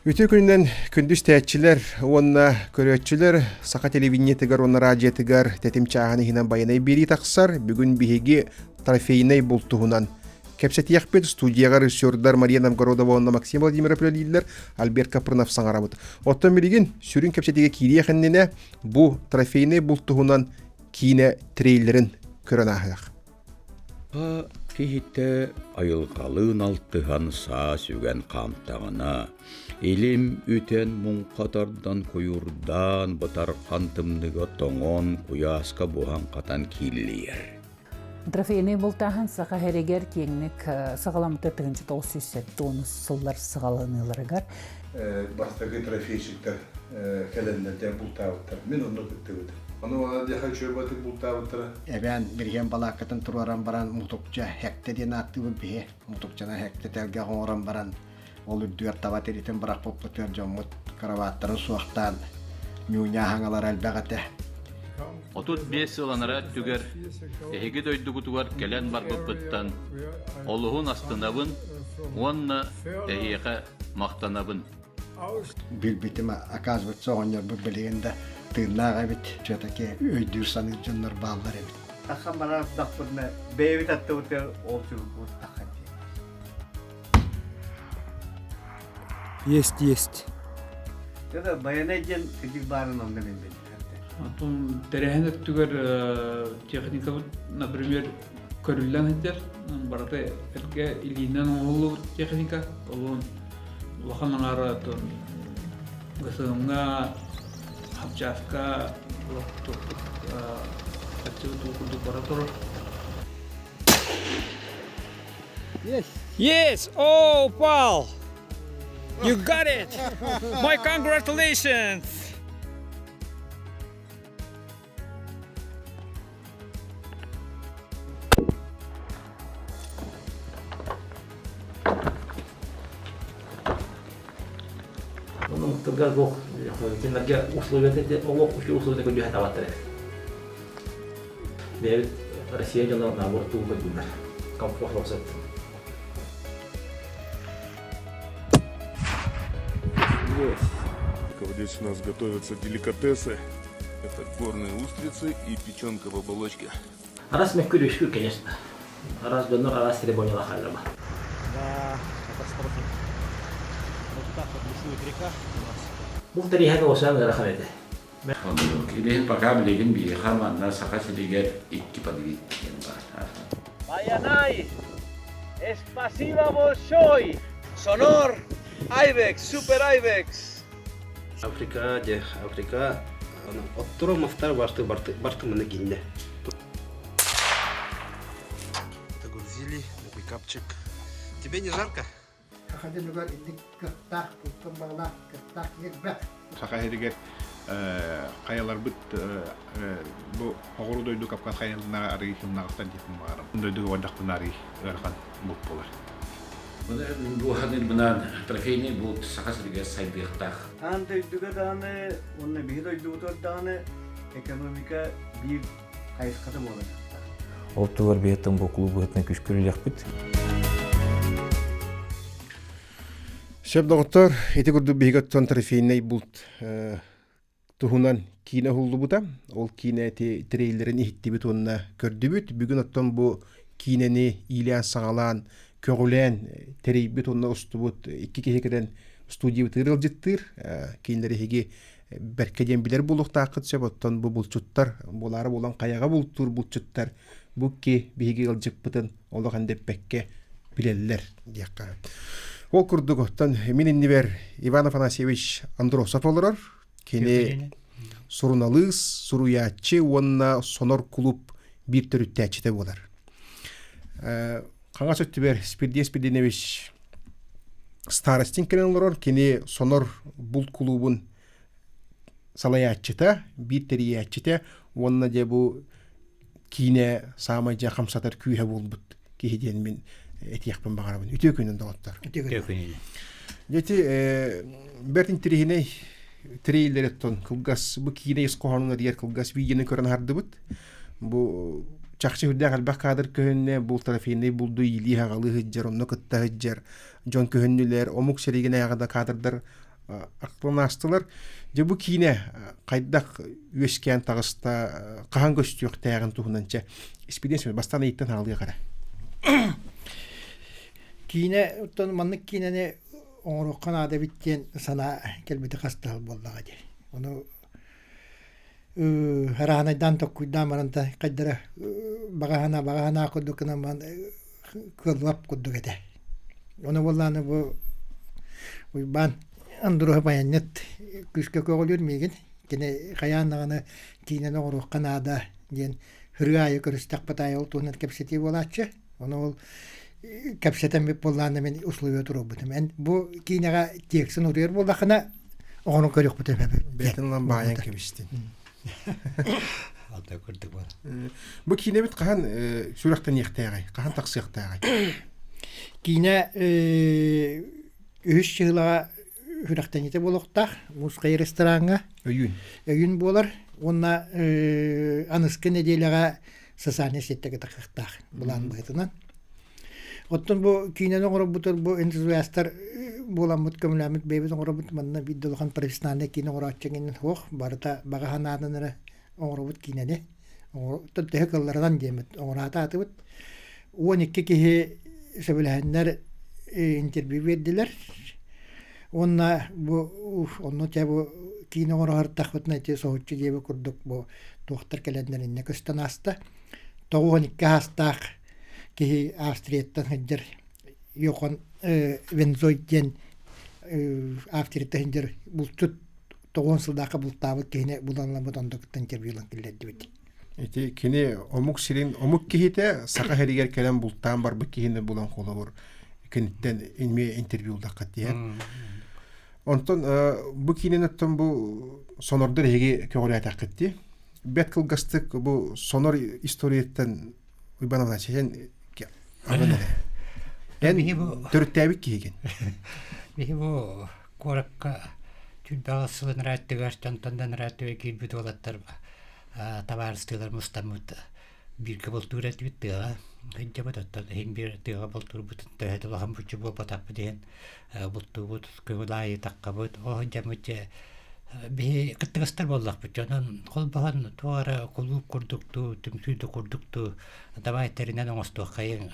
Үтүө күнүнэн күндү истээччилэр уонна көрөөччүлэр саха телевидениетыгар уонна радиотыгар тэтим чааһын иһинэн байанай биэрии тахсар. Бүгүн биһиги трофейнай булт туһунан кэпсэтиэхпит. Студияҕа режиссердар Мария Новгородова уонна Максим Владимиров үлэлииллэр, Альберт Капрынов саҥарабыт. Оттон билигин сүрүн кэпсэтиигэ киириэх иннинэ бу трофейнай булт туһунан киинэ трейлерин көрөн ааһыах. Саха киһитэ айылҕалыын алтыһан саа сүгэн хаамтаҕына, илим үтэн муҥха тардан куйуурдаан бытархан тымныыга тоҥон куйааска буһан-хатан кииллийэр. Трофейнай бултааһын Саха сиригэр киэҥник саҕаламмыта 1970 сыллар саҕаланыыларыгар. Бастакы трофейщиктар кэлэннэр дьэ бултаабыттар. Мин онно кыттыбытым. Ону ана диэхэ үчүгэй батык бултаабыттара. Эбээн билигин балааккатын туруоран баран мутукча хэктэ диэн ааттыыбыт биһи. Мутукчаны хэктэ тэлгэх оҥорон баран ол үрдүгэр таба тиритин бырахпыппытыгар дьоммут кроваттарын суохтаан ньууня аһаҥалара элбэх этэ. 35 сыл анараа өттүгэр эһиги дойдугутугар кэлэн барбыппыттан олуһун астынабын уонна эһиэхэ махтанабын. Билбитим, оказывается, оҕонньорбут билигин да тыыннаах эбит, все-таки өйдүүр саныыр дьоннор бааллар эбит. Тахан барар ардахпытына бэйэбит аттыбытыгар ол чубукубут тахан Есть, есть. Это Байанай диэн кырдьык баарын онно билбит. Оттон тэрээһин өттүгэр техникабыт, например, көрүллэн сылдьар. Барыта эргэ илиинэн оҥоһуллубут техника. Олуон улахан аҥаара ГСМ-ҥа, хапчааска туппут хаччыбыт уу курдук бара турар. Есть! Есть! Oh, упал! You got it! My congratulations! Онон тылга туох кинилэргэ условията олох үчүгэй условията көрдүһэ табаттар эбит. Бэйэбит Россия дьоно наоборот тугу көрдүүллэр. Комфорт олохсот. Вот здесь у нас готовятся деликатесы. Это горные устрицы и печенка в оболочке. Арас мөккүр үскүр, конечно. Арас дьоннор араас церемониялар хаалларба. Да, катастрофа. Вот так вот бушует река у нас. Бу тэриһэн олосуан ыарахан этэ. Билигин пока билигин биһиэхэ манна Саха сиригэр икки подвид диэн баар. Баянай! Спасибо большой! Сонор! Айбекс! Супер Айбекс! Африка де Африка отторо мафтар барты барты барты мына гинне. Загрузили на пикапчик. Тебе не жарко? Саха дьонугар инник кыахтаах, туттан баҕалаах, кыахтаах киһи Саха сиригэр хайаларбыт бу оҕуру дойду Кавказ хайаларына арыы сымнаҕастар диэхпин баҕарам. Дойдуга бардахпына арыы ыарахан булт буолар. Быһанырбынан трофейный булт Саха сиригэр сайдыахтаах. Аан дойдуга даҕаны уонна биһи дойдубутугар даҕаны экономика биир хайысхата буолар. Ол тугар биһиттэн бу клуб быһытынан күскүрүлүөхпүт. Сөп доҕоттор, ити курдук биһиги оттон трофейнай булт туһунан киинэ уһуллубута. Ол киинэ ити трейлерин иһиттибит уонна көрдүбүт. Бүгүн оттон бу киинэни иилээн-саҕалаан, көҕүлээн тэрийбит уонна устубут икки киһи кэлэн студиябытыгар ыалдьыттыыр. Кинилэр эһиги бэркэ диэн билэр буолуохтааххыт сөп. Оттон бу булчуттар, буолаары буолан хайаҕа бултуур булчуттар бу икки биһиги ыалдьыппытын олох эндэппэккэ билэллэр диэххэ. Ол курдук оттон мин иннибэр Иван Афанасьевич Андросов олорор. Кини суруналыыс, суруйааччы уонна Сонор кулууп биир төрүттээччитэ буолар. Хаҥас өттүбэр Спирдиэн Спирдинович Старостин кэлэн олорор. Кини Сонор булт кулуубун салайааччыта, биир тэрийээччитэ уонна дьэ бу киинэ саамай дьэ хамсатар күүһэ буолбут киһи диэн мин этиэхпин баҕарабын. Үтүө күнүн доҕоттор. Үтүө күнүн. Дьэти бэрт интириһинэй трейлереттон кылгас бу киинэ ис хоһоонун арыйар кылгас видеоны көрөн аһардыбыт. Бу чахчы үрдээх элбэх кадр көһүннэ, бу трофейный булду иилии-хаҕалыы сылдьар, онно кытта сылдьар дьон көһүннүлэр, омук сиригинээҕи да кадрдар. ахтылан аастылар. Дьэ бу киинэ хайдах үөскээн таҕыста, хаһан көстүөхтээҕин туһунан чэ испидиэн бастаан ыйыттан хаалыах эрэ. Киинэ оттон маннык киинэни оҥоруохха наада эбит диэн санаа кэлбитэ хас да сыл буоллаҕа дии. Ону араанайдаан токкуйдаан баран да хайдара баҕа санаа баҕа санаа курдук гынан баран кыаллыбат курдук этэ. Ону буоллаҕына бу Уйбаан Андруһап айанньыт күүскэ көҕүлүүр миигин. Кини хайаан даҕаны киинэни оҥоруохха наада диэн ырыа аайы көрүстэхпит аайы ол туһунан кэпсэтии буолааччы. Ону ол кэпсэтэн бүт буоллаҕына мин условия туруорбутум. Эн бу киинэҕэ текстин утуйар буоллаххына оҕону көрүөхпүт эбэбит. Бэйэтин ылан баайан кэбистин. Алта курдук бар. Бу киинэбит хаһан сүрэхтэниэхтээҕий? Хаһан тахсыахтааҕый? Киинэ үһүс чыһылаҕа сүрэхтэниитэ буолуохтаах Муус рестораҥҥа. Өйүүн. Өйүүн буолар. Уонна аныскы нэдиэлэҕэ социальнай сетьтэргэ тахсыахтаах былаан быһыытынан. Оттон бу киинэни оҥорорбутугар бу энтузиастар буоламмыт көмөлөөммүт бэйэбит оҥоробут манна биир да улахан профессиональнай киинэ оҥорооччу эҥин суох барыта баҕа санаанан эрэ оҥоробут киинэни оттон төһө кыалларынан диэммит оҥораатаатыбыт 12 киһи сөбүлэһэннэр интервью биэрдилэр уонна бу онно чэ бу киинэ оҥороһортахпытына ити соһуччу диэбит курдук бу туохтар кэлэннэр иннэ көстөн ааста. 92 аастаах киһи Австрияттан сылдьар Йохан Вензой диэн Австрияттан сылдьар булчут 90 сылдаахха бултаабыт киһини булан ыламмыт онно кытта интервью ылан киллэрдибит. Ити кини омук сирин омук киһитэ саха сиригэр кэлэн бултаан барбыт киһини булан холобур киниттэн эмиэ интервью ылдаххыт диэн. Онтон бу киинэн оттон бу сонордор эһиги көҕүлээтэххит дии. Бэт кылгастык бу сонор историяттан Уйбан Афанасьевич эн аны Эн төрүттээбит киһигин. Биһи бу куоракка түрбэҕэ сылын ырааттыгар дьонтон да ырааттыгар киирбит уолаттар табаарыстыылар мустаммыт бииргэ бултуур этибит тыаҕа сылдьабыт оттон иһин биир тыаҕа бултуурбутун төһө да улахан булчу буолбатахпыт иһин бултуубут көҥүл аайы таххабыт ол сылдьаммыт дьэ биһи кыттыгастар буоллахпыт дьонон холбоһон туох эрэ кулууп курдук дуу түмсүү да курдук дуу давай тэринэн оҥостуоххайыҥ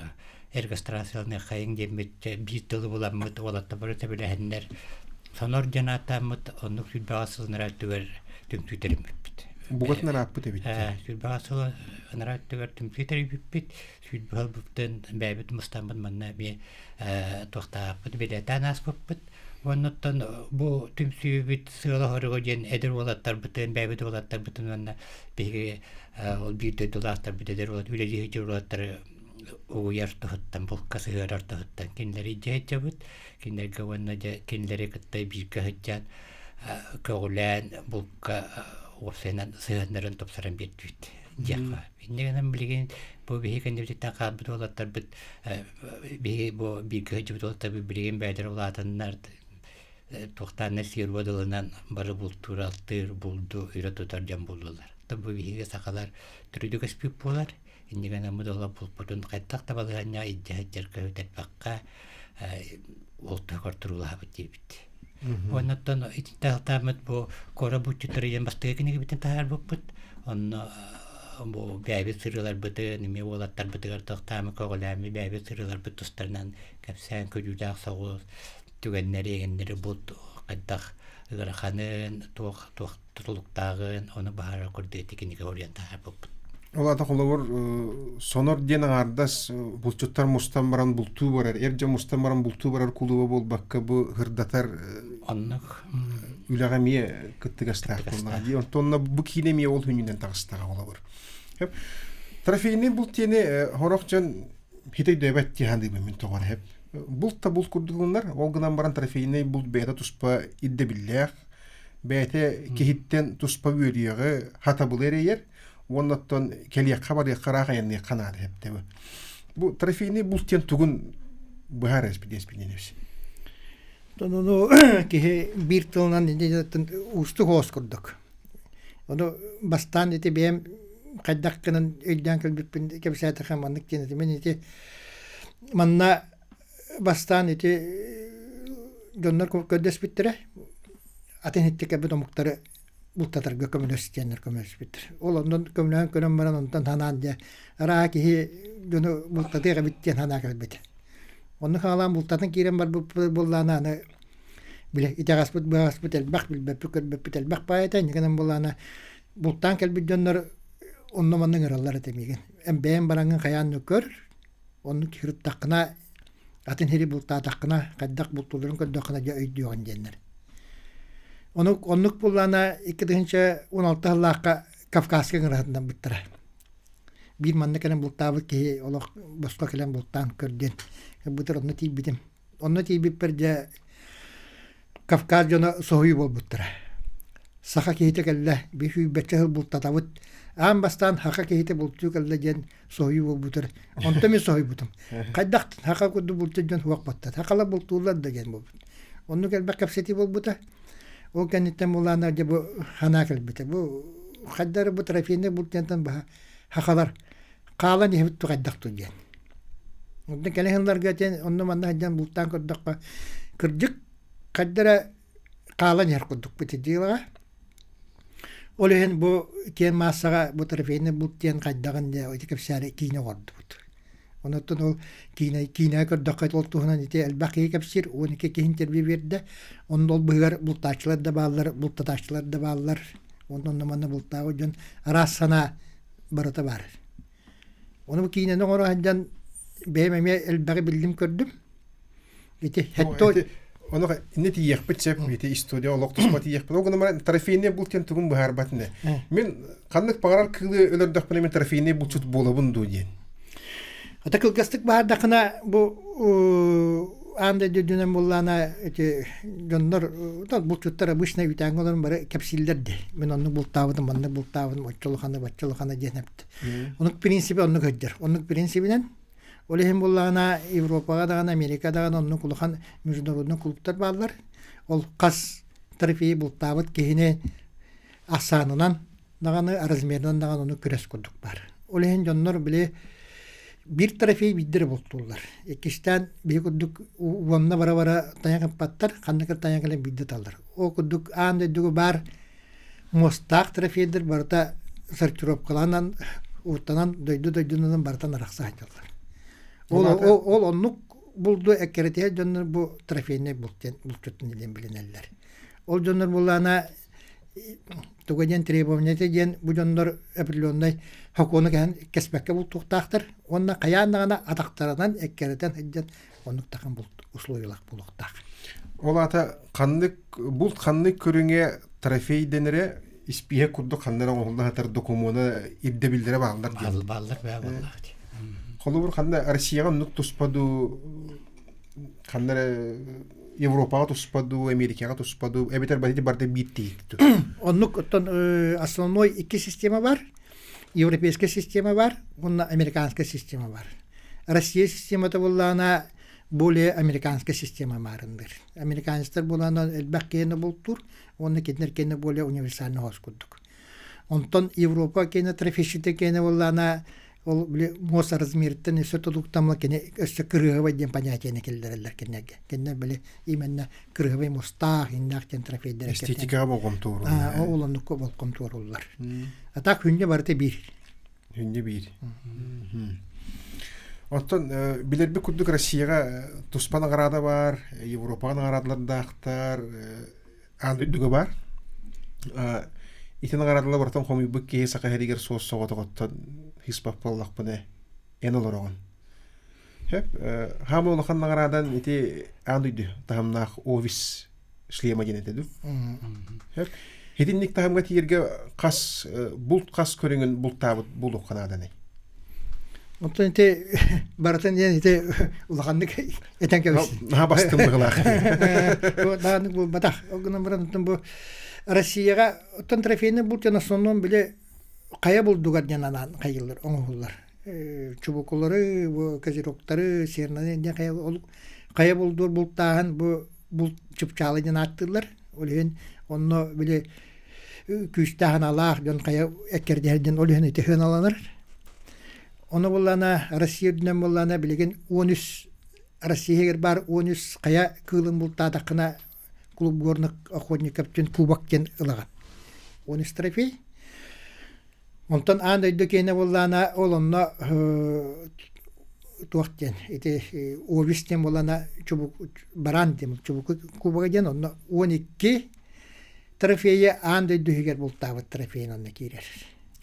регистрацияланыаххайыҥ диэммит биир тылы буламмыт уолаттар бары сөбүлэһэннэр сонор диэн ааттааммыт оннук сүүрбэҕэ сыл ынараа өттүгэр түмсүү тэриммиппит. Бугатын ырааппыт эбит. Сүүрбэҕэ сыл ынараа өттүгэр түмсүү тэрийбиппит. Сүүрбэ сылбыттан бэйэбит мустаммыт манна эмиэ туохтаахпыт билиэтээн ааспыппыт. Уоннуттан бу түмсүүбүт сыала-соруга диэн эдэр уолаттарбытын, бэйэбит уолаттарбытын уонна биһиги ол биир дойдулаахтарбыт эдэр уолат үлэлии сылдьар уолаттары угуйар туһуттан, булка сыһыарар туһуттан кинилэри илдьэ сылдьабыт. Кинилэргэ уонна дьэ кинилэри кытта бииргэ сылдьан көҕүлээн булка уопсайынан сыһыаннарын тупсаран биэрдибит диэххэ. Инньэ гынан билигин бу биһиги кэннибититтэн хаалбыт уолаттарбыт биһиги бу бииргэ сылдьыбыт уолаттарбыт билигин бэйэлэрэ улаатаннар туохтааннар сир-уот ылынан бары бултуур, алтыыр, булду өрө тутар дьон буоллулар. Бу биһиги сахалар төрүт үгэспит буолар. Инньэ гынан бу дала булпутун хайдах да балаһыанньаҕа илдьэ сылдьарга үтэрбэххэ ол туһугар туруулаһабыт диэбит. Оннуттан итинтэ сылтааммыт бу куора булчуттары диэн бастакы кинигэбитин таһаарбыппыт. Онно бу бэйэбит сырыыларбытын, эмиэ уолаттарбытыгар тохтооммут көҕүлээммит бэйэбит сырыыларбыт тустарынан кэпсээн күлүүлээх соҕус түгэннэри, эҥиннэри булт хайдах ыараханын, туох туох тутулуктааҕын, ону баһаарар курдук ити кинигэ уруйан таһаарбыппыт. Ол аата холобур сонор диэн аҥаардас булчуттар мустан баран бултуу барар, эр дьон мустан баран бултуу барар кулууба буолбакка бу ырдатар оннук үлэҕэ эмиэ кыттыгастаах буоллаҕа дии. Онтон бу киинэ эмиэ ол хүнүнэн таҕыстаҕа холобур. Трофейный булт диэни сорох дьон хитэй дөбөт диһандыыбын мин тоҕор хеп. Булт та булт курдук ылынар, ол гынан баран трофейный булт бэйэтэ туспа ирдэбиллээх, бэйэтэ киһиттэн туспа үөрүйэҕи, хатабылы эрэйэр уонна оттон кэлиэххэ барыахха ыраах айанныахха наада эптэбэ. Бу трофейный булт диэн тугун быһаар эспидиэспиненебис. Ону киһи биир тылынан уустук оос курдук. Ону бастаан ити бэйэм хайдах гынан өйдөөн кэлбиппин кэпсээтэххэ маннык диэн этим. Мин ити манна бастаан ити дьоннор көрдөспүттэрэ. атын итти кэлбит омуктары бултатарга көмөлөс диэннэр көмөлөспүттэр. Ол онон көмөлөһөн көрөн баран онтон санаан дьэ араа киһи дьону бултатыах эбит диэн санаа кэлбит. Онно хаалаан бултатан киирэн барбыппыт буоллаана аны бile итэҕэспит быһаҕаспыт элбэх билбэппит көрбөппүт элбэх баай этэ инникинэн буоллаана бултаан кэлбит дьоннор онно манна ыҥыраллар этэ миигин. Эн бэйэм бараҥҥын хайаан көр оннук сырыттаххына атын сири бултаатаххына хайдах бултуулларын көрдөххүнэ дьэ өйдүөҕүн диэннэр. Онук оннук буллаана 2016 сыллаахха Кавказка ыҥыраһытыннарбыттара. Биир манна кэлэн бултаабыт киһи олох босхо кэлэн бултаан көр диэн бытыр онно тиийбитим. Онно тиийбиппэр дьэ Кавказ дьоно соһуйуу буолбуттара. Саха киһитэ кэллэ, биир сүүрбэччэ сыл бултатабыт. Аан бастаан саха киһитэ бултуу кэллэ диэн соһуйуу буолбутар. Онтон мин соһуйбутум. Хайдах саха курдук бултуур дьон суох буолта. Сахалар бултууллар да диэн буолбут. Оннук элбэх кэпсэтии буолбута. Ол кэнниттэн булаана дьэ бу санаа кэлбитэ. Бу хайдах эрэ бу трофейнай булт диэнтэн баһа сахалар хаалан иһэбит хайдах дуу диэн. Онтон кэлин сылларга диэн онно-манна сылдьан бултаан көрдөххө, кырдьык хайда эрэ хаалан иһэр курдукпут дьыалаҕа. Ол иһин бу киэн маассаҕа бу трофейный булт диэн хайдаҕын дьэ ити кэпсээри киинэ оҥордубут. Онуттан ол киинэ киинэҕэ көрдөххө ол туһунан ити элбэх киһи кэпсиир, 12 киһи интервью биэрдэ. Онно ол быһыгар бултааччылар да бааллар, бултатааччылар да бааллар. Онно манна бултаабыт дьон араас санаа барыта баар. Ону бу киинэни оҥоро сылдьан бэйэм эмиэ элбэҕи биллим-көрдүм. Ити хэтто Ону инне тиийиэхпит сөп, ити история олох туспа тиийиэхпит. Ол гынан баран трофейный булт диэн тугун быһаарбат ини. Мин ханнык баҕарар кыылы өлөрдөхпүнэ мин трофейный булчут буолабын дуу диэн. Ата кылгастык баһаардахына бу аан дойду үрдүнэн буоллаана ити дьоннор булчуттар обычно үүтээҥҥэ олорон бары кэпсииллэр дии. Мин оннук бултаабытым, маннык бултаабытым, оччо улаханы, бачча улаханы диэн эпт. Оннук принципи оннук сылдьар. Оннук принцибинэн ол иһин буоллаҕына Европаҕа даҕаны, Америка даҕаны оннук улахан международный клубтар бааллар. Ол хас трофейи бултаабыт киһини ахсаанынан даҕаны, размерынан даҕаны ону күрэс курдук баар. Ол иһин дьоннор били биир трофей биирдэ эрэ бултууллар. Иккистээн биһи курдук уонна бара-бара тайах ыппаттар, ханнык эрэ тайах кэлэн биирдэ ыталлар. Ол курдук аан дойдуга баар муостаах трофейдэр барыта сортировкаланан, ууртанан дойду-дойдунан барытан арахса сылдьаллар. Ол, ол, ол оннук булду эккирэтиһэр дьоннор бу трофейнай булт диэн булчуттун диэн билинэллэр. Ол дьоннор буллаана туга диэн требованиета диэн бу дьоннор определеннай сокуону кэһэн кэспэккэ бултуохтаахтар уонна хайаан даҕаны атахтарынан эккирэтэн сылдьан оннук тахан булт условиялаах буолуохтаах. Ол аата ханнык булт ханнык көрүҥэ трофей дэнэрэ испииһэк курдук ханна эрэ оҥоһулла сытар докумуона ирдэбиллэрэ бааллар диэн. Бааллар баа буоллаах. Холобур ханна Россияҕа оннук туспа дуу ханна эрэ Европаҕа туспа дуу, Америкаҕа туспа дуу, эбэтэр барыта барыта биир тиһик дуу. Оннук оттон основной икки система бар. Европейская система бар уонна американская система бар. Россия системата буоллаҕына более американская система маарындыр. Американецтар буолаана элбэх киһини бултуур уонна кинилэр киэнэ более универсальный хоос курдук. Онтон Европа киэнэ трофейщиктэр киэнэ буоллаҕына ол били муос размерыттан өссө тутулуктаммыт кини өссө кырыһабай диэн понятиены киллэрэллэр кинилэргэ. Кинилэр били именно кырыһабай мустаах, иннээх диэн трофейдэр Эстетикаҕа болҕомто ууруллар. Ол оннукка болҕомто ууруллар. А так хүнньэ барыта биир. Хүнньэ биир. Оттон билэрбит курдук Россияҕа туспа наҕараада баар, Европаҕа наҕараадалардаахтар, аан дойдуга баар. Ити наҕараадалар барытын хомуйбут киһи саха сиригэр суос соҕотоҕуттан хиспап буоллахпына эн олороҕун. Сөп. Хаама улахан наҕараадан ити аан дойду таһымнаах офис шлема диэн этэ дуу. Сөп. Итинник таһымга тиийэргэ хас булт хас көрүҥүн бултаабыт булуохха нааданый? Онтон ити барытын диэн ити улаханнык этэн кэбистим. Наһаа бастым быһылаах. Даҕаны буолбатах. Ол гынан баран оттон бу Россияҕа оттон трофейный булт диэн основном били хайа булдугар диэн анаан хайыллар, оҥоһуллар. Чубукулары, бу козерогтары, сернаны диэн хайа ол хайа булдуур бултааһын бу булт чыпчаалы диэн ааттыыллар. Ол иһин онно били күүстээх аналаах дьон хайа эккэрдиһэр диэн ол иһин ити сыаналанар. Ону буллаана Россия үрдүнэн буллаана билигин 13 Россия иһигэр баар 13 хайа кыылын бултаатаххына. клуб горных охотников диэн кубок диэн ылаҕын. 13 трофей. Онтон аан дойду киэнэ буоллаана ол онно туох диэн ити Овис диэн буоллаана чубук бараан диэн чубуку кубога диэн онно 12 трофейы аан дойду иһигэр бултаабыт трофейын онно киирэр.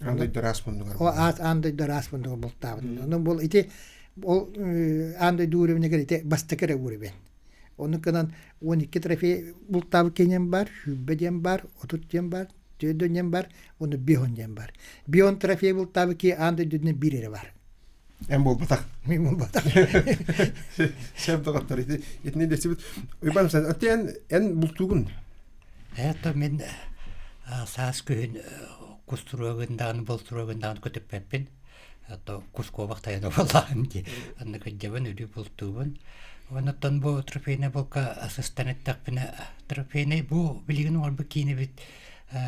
Аан дойду араас муннугар. О аан дойду араас муннугар бултаабыт. Онон бул ити ол аан дойду уровенигэр ити бастакы эрэ уровень. Ону гынан 12 трофей бултаабыт киэнин бар, 20 диэн бар, 30 диэн бар, 4 диэн бар, уонна бион диэн бар. Бион трофей бултаабыт киһи аан дойдутунан биир эрэ бар. Эн буолбатах. Мин буолбатах. Шеф доҕоттор, итини дэсибит. Уйбан, эн эн бултуугун? Это мин саас күһүн кус туруогун даҕаны бултуруогун даҕаны көтүппэппин. То кус-куобах тайана буоллаҕым дии. Анны кырдьабын, өлүү бултуубун. Оннуттан бу трофейнай булка сыстан эттэхпинэ, трофейнай бу билигин оҥорбут киинэбит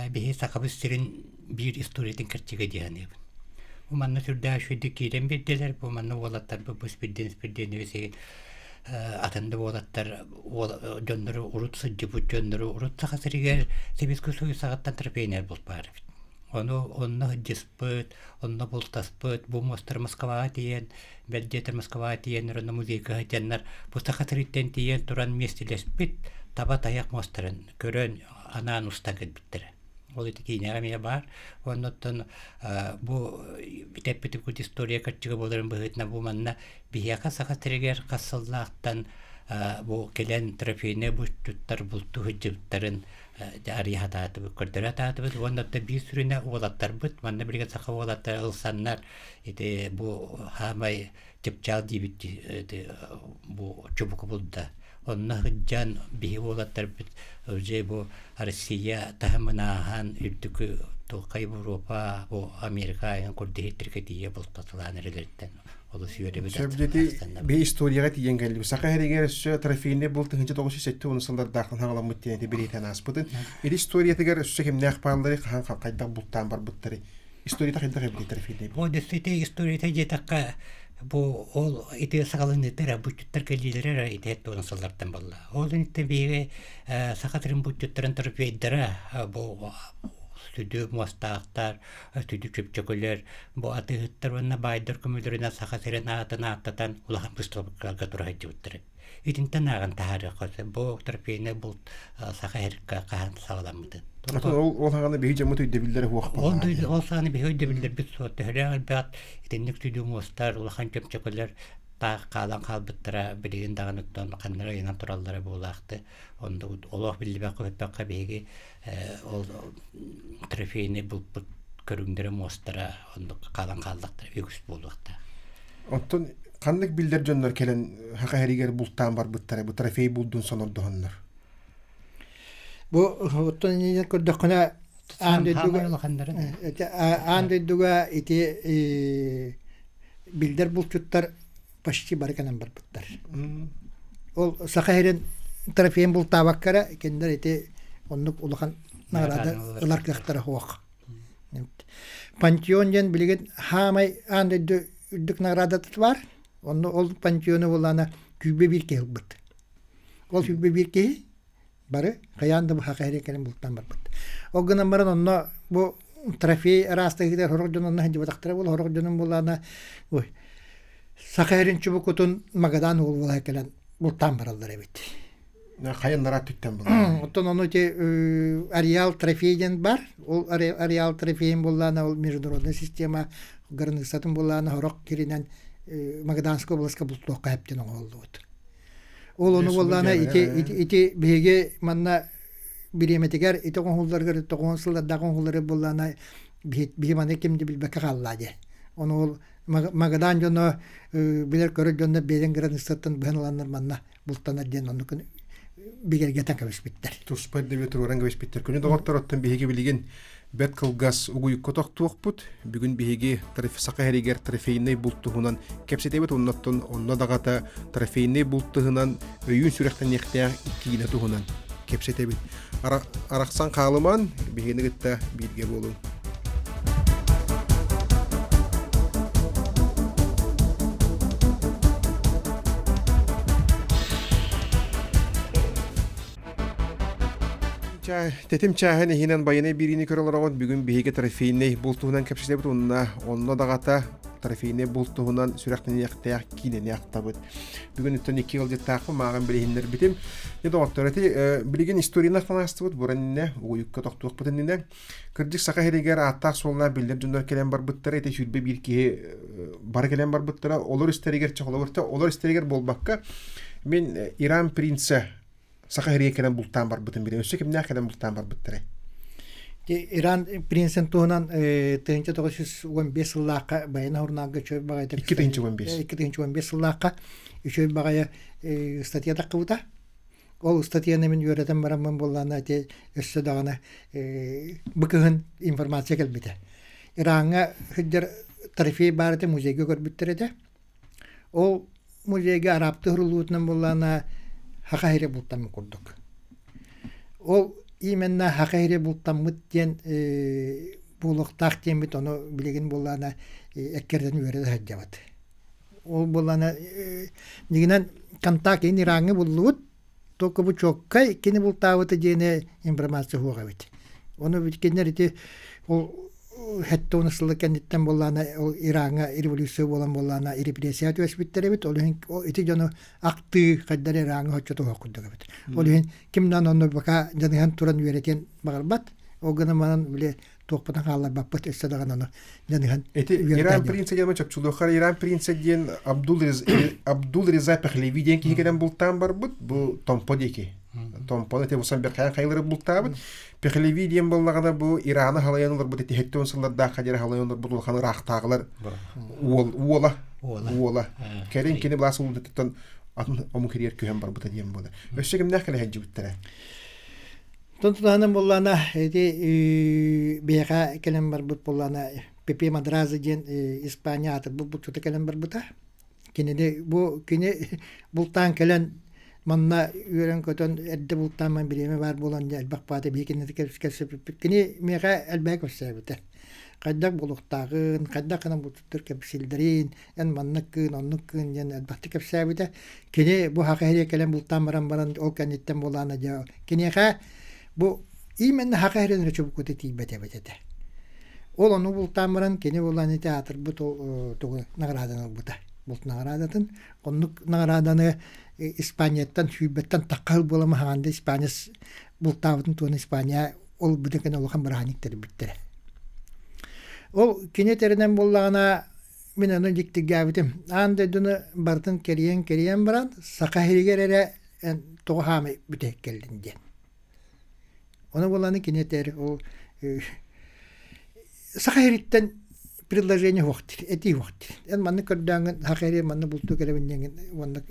биһи Сахабыт сирин биир историятын кэрчигэ дии саныыбын. Бу манна сүрдээх үчүгэйдик киирэн биэрдилэр. Бу манна уолаттарбыт бу Спирдин Спирдинович атын да уолаттар дьоннору урут сылдьыбыт дьоннору урут Саха сиригэр Сэбиэскэй Союз саҕаттан трофейнай булт баар эбит. Ону онно сылдьыспыт, онно бултаспыт, бу муостар Москваҕа тиийэн, бэл диэтэр Москваҕа тиийэннэр онно музейга сылдьаннар бу Саха сириттэн тиийэн туран миэстэлэспит таба тайах муостарын көрөн анаан устан кэлбиттэрэ. Ол ити киинэҕэ эмиэ баар. Уонна оттон бу бүтэппит история кэрчигэ буоларын быһыытынан бу манна биһиэхэ Саха сиригэр хас сыллаахтан бу кэлэн трофейнай булчуттар бултуу сылдьыбыттарын арыйа сатаатыбыт, көрдөрө сатаатыбыт уонна оттон биир сүрүнэ уолаттарбыт манна билигин саха уолаттара ылсаннар ити бу хаамай чыпчаал диибит ити бу чубуку булда. Онно сылдьан биһи уолаттарбыт уже бу Россия таһымын ааһан үрдүкү туоххай Европа, бу Америка айан курдук иһиттэргэ тиийэ бултатылаан эрэлэриттэн олус үөрэбит. Сөбдети би историяга тиийэн кэллим. Саха сиригэр өссө трофейный булт 1970 сыллардаахтан хаҥаламмыт диэн бириэтэн ааспытын. Ити историятыгар өссө кимнээх бааллары хаһан хайдах бултаан барбыттары. Историята хайдах эбитий трофейный булт? Бу действительно историята диэтэххэ бу ол ити саҕаланыыта булчуттар кэлиилэрэ эрэ ити туон сыллартан буолла. Ол инниттэн биһиги саха сирин булчуттарын трофейдара бу сүдү муостаахтар, сүдү чөпчөкөлөр, бу атыыһыттар уонна баайдар көмөлөрүнэн Саха сирин аатын ааттатан улахан быыстапкаларга тура сылдьыбыттар. Итинтэн ааҕан таһаарыахха сөп. Бу трофейнай булт Саха сиргэ хаһан саҕаламмытын. Ол ол саҕана биһи дьоммут өйдөбүллэрэ суох Ол ол саҕана биһи өйдөбүллэрбит суох. Төһөлөөх элбэх итинник сүдү муостар, улахан чөмчөкөлөр таах хаалан хаалбыттара билигин даҕаны оттон ханна ыйанан тураллара буолаахты. Онно олох биллибэккэ көппөххө биһиги ол трофейный булпут көрүҥнэрэ муостара оннук хаалан хааллахтара үгүс буолуохтаах. Оттон ханнык биллэр дьоннор кэлэн Саха сиригэр бултаан барбыттара бу трофей булдун сонордоһоннор? Бу оттон иннинэ көрдөххүнэ аан дойдуга аан дойдуга ити биллэр булчуттар почти бары кэлэн барбыттар. Ол Саха сирин трофейын бултаабакка эрэ кинилэр ити оннук улахан наҕараада ылар кыахтара суох. Пантеон диэн билигин хаамай аан дойду үрдүк наҕараадата баар. Онно ол пантеону буллаана күүбэ биир киһи ылбыт. Ол күүбэ биир киһи бары хайаан да бу Саха сирин кэлин бултаан барбыт. Ол гынан баран онно бу трофей араастаһыытыгар сорох дьон онно сылдьыбатахтара буолла, сорох дьонум буоллаҕына ой Саха сирин чубукутун Магадан уолуола кэлэн бултаан бараллар эбит. Хайаннара түттэн буолла. Оттон ону ити ареал трофей диэн бар. Ол ареал трофейин буоллаана ол международная система границатын буоллаана сорох киринэн Магаданскай областка бултуохха хэптен оҥоһуллубут. Ол ону буоллаана ити ити биһиги манна бириэмэтигэр ити оҥоһулларыгар тоҕуон сыллардаах оҥоһуллары буоллаана биһи маны ким да билбэккэ хаалла дии. Ону ол Магадан дьоно билэр көрөр дьонно биэрэн границаттан быһан ыланнар манна бултанар диэн оннук бигэргэтэн кэбиспиттэр. Туспа дэби туруоран кэбиспиттэр. Күнү доҕоттор оттон биһиги билигин бэрт кылгас угуйукка тохтуохпут. Бүгүн биһиги Саха сиригэр трофейнай булт туһунан кэпсэтэбит оннуттан онно даҕата трофейнай булт туһунан өйүүн сүрэхтэниэхтээх киинэ туһунан кэпсэтэбит. Арахсан хаалыман биһигини кытта бииргэ буолуҥ. Тэтим чааһын иһинэн байанай биэриини көрө олороҕут. Бүгүн биһиги трофейнай булт туһунан кэпсэтэбит уонна онно даҕата трофейнай булт туһунан сүрэхтэниэхтээх киинэни ахтабыт. Бүгүн үттэн икки ыалдьыттаахпын мааҕын билиһиннэрбитим. Дьэ доҕоттор, ити билигин историяны ахтан аастыбыт, буран иннэ, угуйукка тохтуохпут иннинэ. Кырдьык саха сиригэр ааттаах суоллаах биллэр дьоннор кэлэн барбыттара, ити 21 киһи бары кэлэн барбыттара. Олор истэригэр чохолобурта, олор истэригэр буолбакка, мин Иран принца Саха сиригэр кэлэн бултаан барбытын билэн, өссө кимнээх кэлэн бултаан барбыттарай? Иран принцин туһунан 1915 сыллаахха Баяна журналга үчүгэй баҕайы 2015 2015 сыллаахха үчүгэй баҕайы статья таххыбыта. Ол статьяны мин үөрэтэн бараммын буоллаана ити өссө даҕаны бу кыһын информация кэлбитэ. Ираҥҥа сылдьар трофей баар этэ музейга көрбүттэр этэ. Ол музейга арабты уһуллубутунан буоллаҕына саха сирэ бултаммыт курдук. Ол именно саха сирэ бултаммыт диэн буолуохтаах диэммит ону билигин буоллаҕына эккирэтэн үөрэ да сылдьабыт. Ол буоллаҕына дьиҥинэн контакт иһин Ираҥҥа буллубут, только бу чуоккай кини бултаабыта диэни информация суох эбит. Ону кинилэр ити ол хэттэ уон сылы кэнниттэн буоллаҕына ол Ираҥҥа революция буолан буоллаҕына репрессия түбэспиттэр эбит. Ол иһин ити дьону ахтыы хайдах Ираҥҥа соччо суох курдук эбит. Ол иһин ким да онно пока дьаныһан туран үөрэтиэн баҕарбат. Ол гынан баран били туохпутун хаалларбаппыт өссө даҕаны ону дьаныһан Ити Иран принца диэн чопчулуоххар Иран принца диэн Абдул Абдул Реза Пехлеви диэн киһи кэлэн бултаан барбыт бу Томпо диэки Томпону ити бусан Берхаан хайылары бултаабыт Пехлеви диэн буоллаҕына бу Ираны халайан олорбут ити 70 сыллардаахха диэри халайан олорбут улахан ыраахтааҕылар уол уола уола кэлин кини былаас улуутуттан атын омук ириэр күһэн барбыта диэн буолар өссө кимнээх кэлэ сылдьыбыттара Онтон тутаһынан буоллаҕына ити биһиэхэ кэлэн барбыт буоллаҕына Пепе Мадраза диэн Испания аатырбыт булчута кэлэн барбыта. Кинини бу кини бултаан кэлэн манна үөрэн-көтөн эрдэ бултааммын бириэмэ баар буолан дьэ элбэх баата биһи кинини кэпсэппиппит. Кини миэхэ элбэҕи кэпсээбитэ. Хайдах буолуохтааҕын, хайдах гынан булчуттар кэпсииллэрин, эн маннык кыын, оннук кыын диэн элбэхтик кэпсээбитэ. Кини бу Саха сиригэр кэлэн бултаан баран баран ол кэнниттэн буолаана дьэ киниэхэ бу именно Саха сирин эрэ чубукута тиийбэт эбит этэ. Ол ону бултаан баран кини булан ити аатырбыт ол тугу наҕарааданы ылбыта. Булт наҕараадатын. Оннук наҕарааданы Испанияттан сүүрбэттэн тахха сыл буола маһаҕанда Испания бултаабытын туһунан Испания ол бүтүн кэннэ улахан бырааһынньык тэрийбиттэрэ. Ол кини этэринэн буоллаҕына Мин ону дьиктиргээбитим. Аан дойдуну барытын кэрийэн-кэрийэн баран, Саха сиригэр эрэ эн тоҕо хаамай бүтэһик кэллин диэн. Ону буоллаҕына кини этэр ол Саха сириттэн предложение суох диир, этии суох диир. Эн маннык көрдөөҥҥүн Саха сиригэр манна бултуу кэлэбин диэҥҥин уонна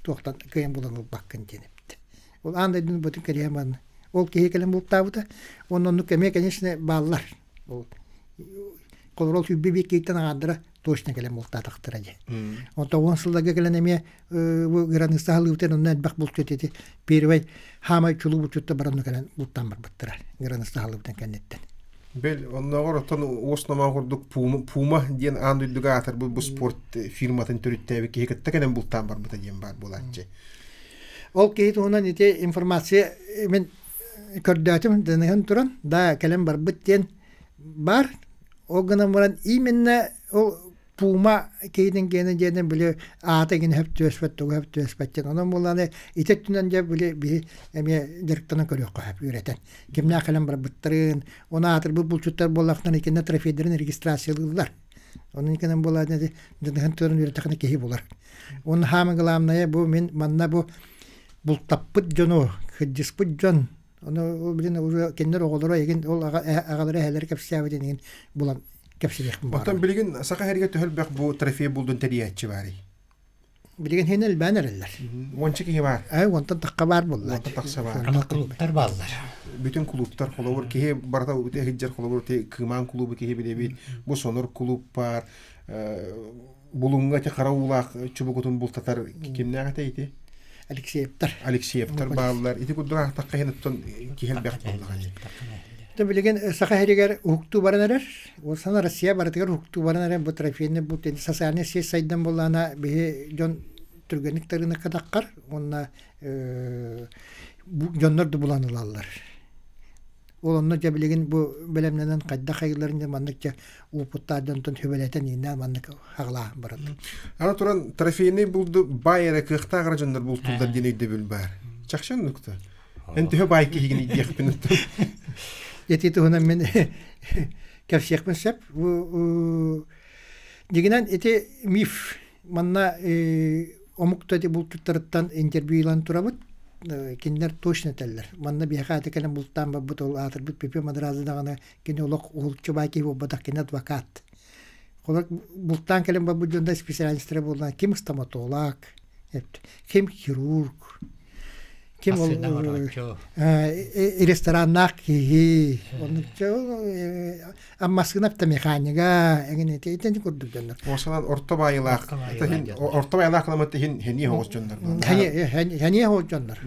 туохтан кыайан булан ылбаккын диэн эппитэ. Ол аан дойдуну бүтүн кэрийэн баран ол киһи кэлэн бултаабыта. Уонна оннук эмиэ, конечно, бааллар. Ол Холобур, ол сүүрбэ биир киһиттэн аҥаардара точно кэлэн бултаатахтара дии. Онтон уон сылларга кэлэн эмиэ бу граница аһыллыбытын онно элбэх булчут ити первый хаамай чулуу булчуттар баран кэлэн бултаан барбыттара граница аһыллыбытын кэнниттэн. Бэл, оннооҕор оттон уос номоҕо курдук Пума, Пума диэн аан дойдуга аатырбыт бу спорт фирматын төрүттээбит киһи кытта кэлэн бултаан барбыта диэн баар буолааччы. Ол киһи туһунан ити информация мин көрдөөтүм, дыныһан туран, да кэлэн барбыт диэн Бар, ол гынан баран именно ол Пума киһитин гиэнэ диэнэ били аата гинэ хөп түөспэт тугу хөп түөспэт диэн. Онон буоллаҕына ити өттүнэн дьэ били биһи эмиэ дьарыктанан көрүөххэ сөп үөрэтэн. Кимнээх кэлэн барбыттарын, ону аатырбыт булчуттар буоллахтарына итиннэ трофейдарын регистрациялыыллар. Онон иккинэн буоллаҕына дьаныһан туран үөрэтэххинэ киһи булар. Уонна хаама главное бу мин манна бу бултаппыт дьону, кырдьыспыт дьон Ону билин уже кинилэр оҕолоро игин ол аҕалара эһэлэрэ кэпсээбитин игин булан кэпсиэхпин Оттон билигин Саха сиригэр төһө элбэх бу трофей булдун тэрийээччи баарый? Билигин хин элбээн эрэллэр. Уонча киһи баар. Э, уонтан тахха баар буолла. Уонтан тахса баар. Анал клубтар бааллар. Бүтүн клубтар холобур киһи барыта иһирдьэр холобур Кыымаан клубу киһи билэбит. Бу Сонор клуб баар. Булуҥҥа ити хара уулаах чубукутун бултатар кимнээх этэ ити? Алексеевтар. Алексеевтар бааллар. Ити курдук аахтахха иһин оттон киһи элбэх буоллаҕа дии. Билигин Саха сиригэр уһуктуу баран эрэр. Ол Россия барытыгар уһуктуу баран эрэр. Бу трофейный булт социальный сеть сайдан буоллаҕына биһи дьон түргэнник тарыынакка таххар уонна дьоннор да булан ылаллар. Ол онно дьэ билигин бу бэлэмнэнэн хайдах хайыыларын дьэ маннык дьэ уопуттаах дьонтон сүбэлэтэн ииннээн маннык хаҕалааһын барар. Аны туран трофейный булду баай эрэ кыахтаах эрэ дьоннор бултууллар диэн өйдөбүл баар. Чахчы оннук да. Эн төһө баай киһигин диэхпин Ити туһунан мин кэпсиэхпин сөп. Бу дьиҥинэн ити миф манна омук да булчуттарыттан интервью ылан турабыт. Кинилэр точно этэллэр. Манна биһиэхэ аты кэлэн бултаан барбыт ол аатырбыт Пепе Мадразы даҕаны кини олох уһулуччу баай киһи буолбатах, кини адвокат. Холор бултаан кэлэн барбыт дьон да специалистара буоллаҕына ким стоматолог, ким хирург, ким ол рестораннаах киһи, массыына автомеханига эҥин ити итини курдук дьоннор. Осанан орто баайылаах орто баайылаах кыламат иһин хэнии хоҕус дьоннор. Хэнии хоҕус дьоннор.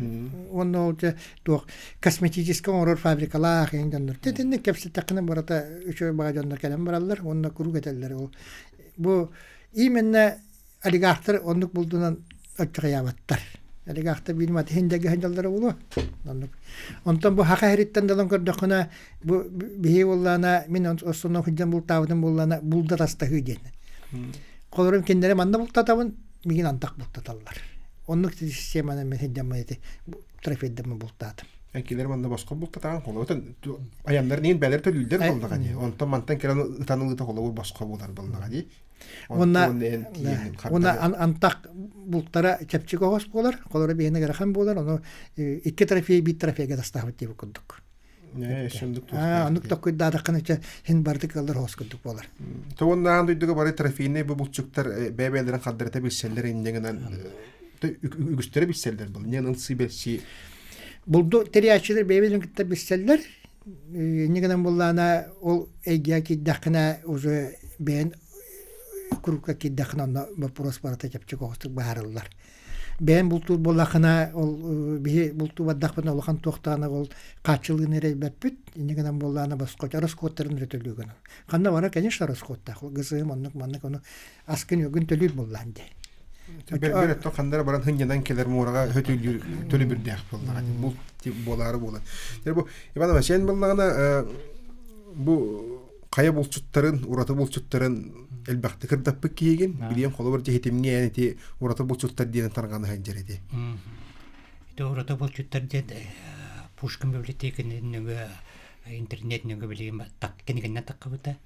Уонна ол туох косметическай оҥорор фабрикалаах эҥин дьоннор. Титинник кэпсэттэххинэ барыта үчүгэй баҕа дьоннор кэлэн бараллар уонна куруук этэллэр ол бу именно олигархтар оннук булдунан оччоҕуйаабаттар. Олигархтар биир мат иһин дьэгэ сылдьаллара буолуо. Оннук. Онтон бу хаха иһириттэн далан көрдөххүнэ бу биһи буоллаана мин оссонно сылдьан бултаабытым буоллаана булда тастаһыы диэн. Холорум кинилэри манна бултатабын, мигин антах бултаталлар. Оннук системаны мен сылдьаммын ити трофейдаммын бултаатым. Кинилэр манна босхо бултатаан холобутан айаннарын иһин бэлэр төлүүллэр буоллаҕа дии. Онтон мантан кэлэн ытан ылыыта холобур босхо буолар буоллаҕа дии. Уонна уонна антах бултара чэпчэки оҕус буолар, холоро биһиэнэ ыарахан буолар, ону икки трофей биир трофейга тастаабыт диэбит курдук. Оннук токкуйдаатаххына чэ син барыта кыаллар оҕус курдук буолар. Туоннаан дойдуга бары трофейнай бу булчуктар бэйэ-бэйэлэрин хардарыта билсэллэр инньэ гынан үгүстэрэ билсэллэр был. Инньэ гынан ылсыы бэлсии. Булду тэрийээччилэр бэйэ-бэйэлэрин кытта билсэллэр. Инньэ гынан буоллаҕына ол эйгэҕэ киирдэххинэ уже бэйэн курукка киирдэххинэ онно боппуруос барыта чэпчэки оҕустук быһаарыллар. Бэйэн бултуур буоллаххына ол биһи бултуу бардахпына улахан туохтаана ол хааччылыыны эрэйбэппит. Инньэ гынан буоллаҕына босхо расходтарын эрэ төлүүгүн. Ханна бара конечно расходтаах. ГСМ оннук маннык ону аскын-үөгүн төлүүр буоллаан дии. Бэрбэр өттө ханнара баран хынньанан кэлэр муораҕа хөтөлүүр төлөбүрдээх буоллаҕа. Бу буолаары буолар. Бу Иван Иванович, эн буоллаҕына бу хайа булчуттарын, ураты булчуттарын элбэхтик кырдаппыт киһигин. Билиэм холобур дьиһитимҥэ эн ити ураты булчуттар диэн тарҕана сылдьар ити. Ити ураты булчуттар диэн Пушкин библиотекатын нөҥүө интернет нөҥүө билигин кинигэннэн таххыбыта.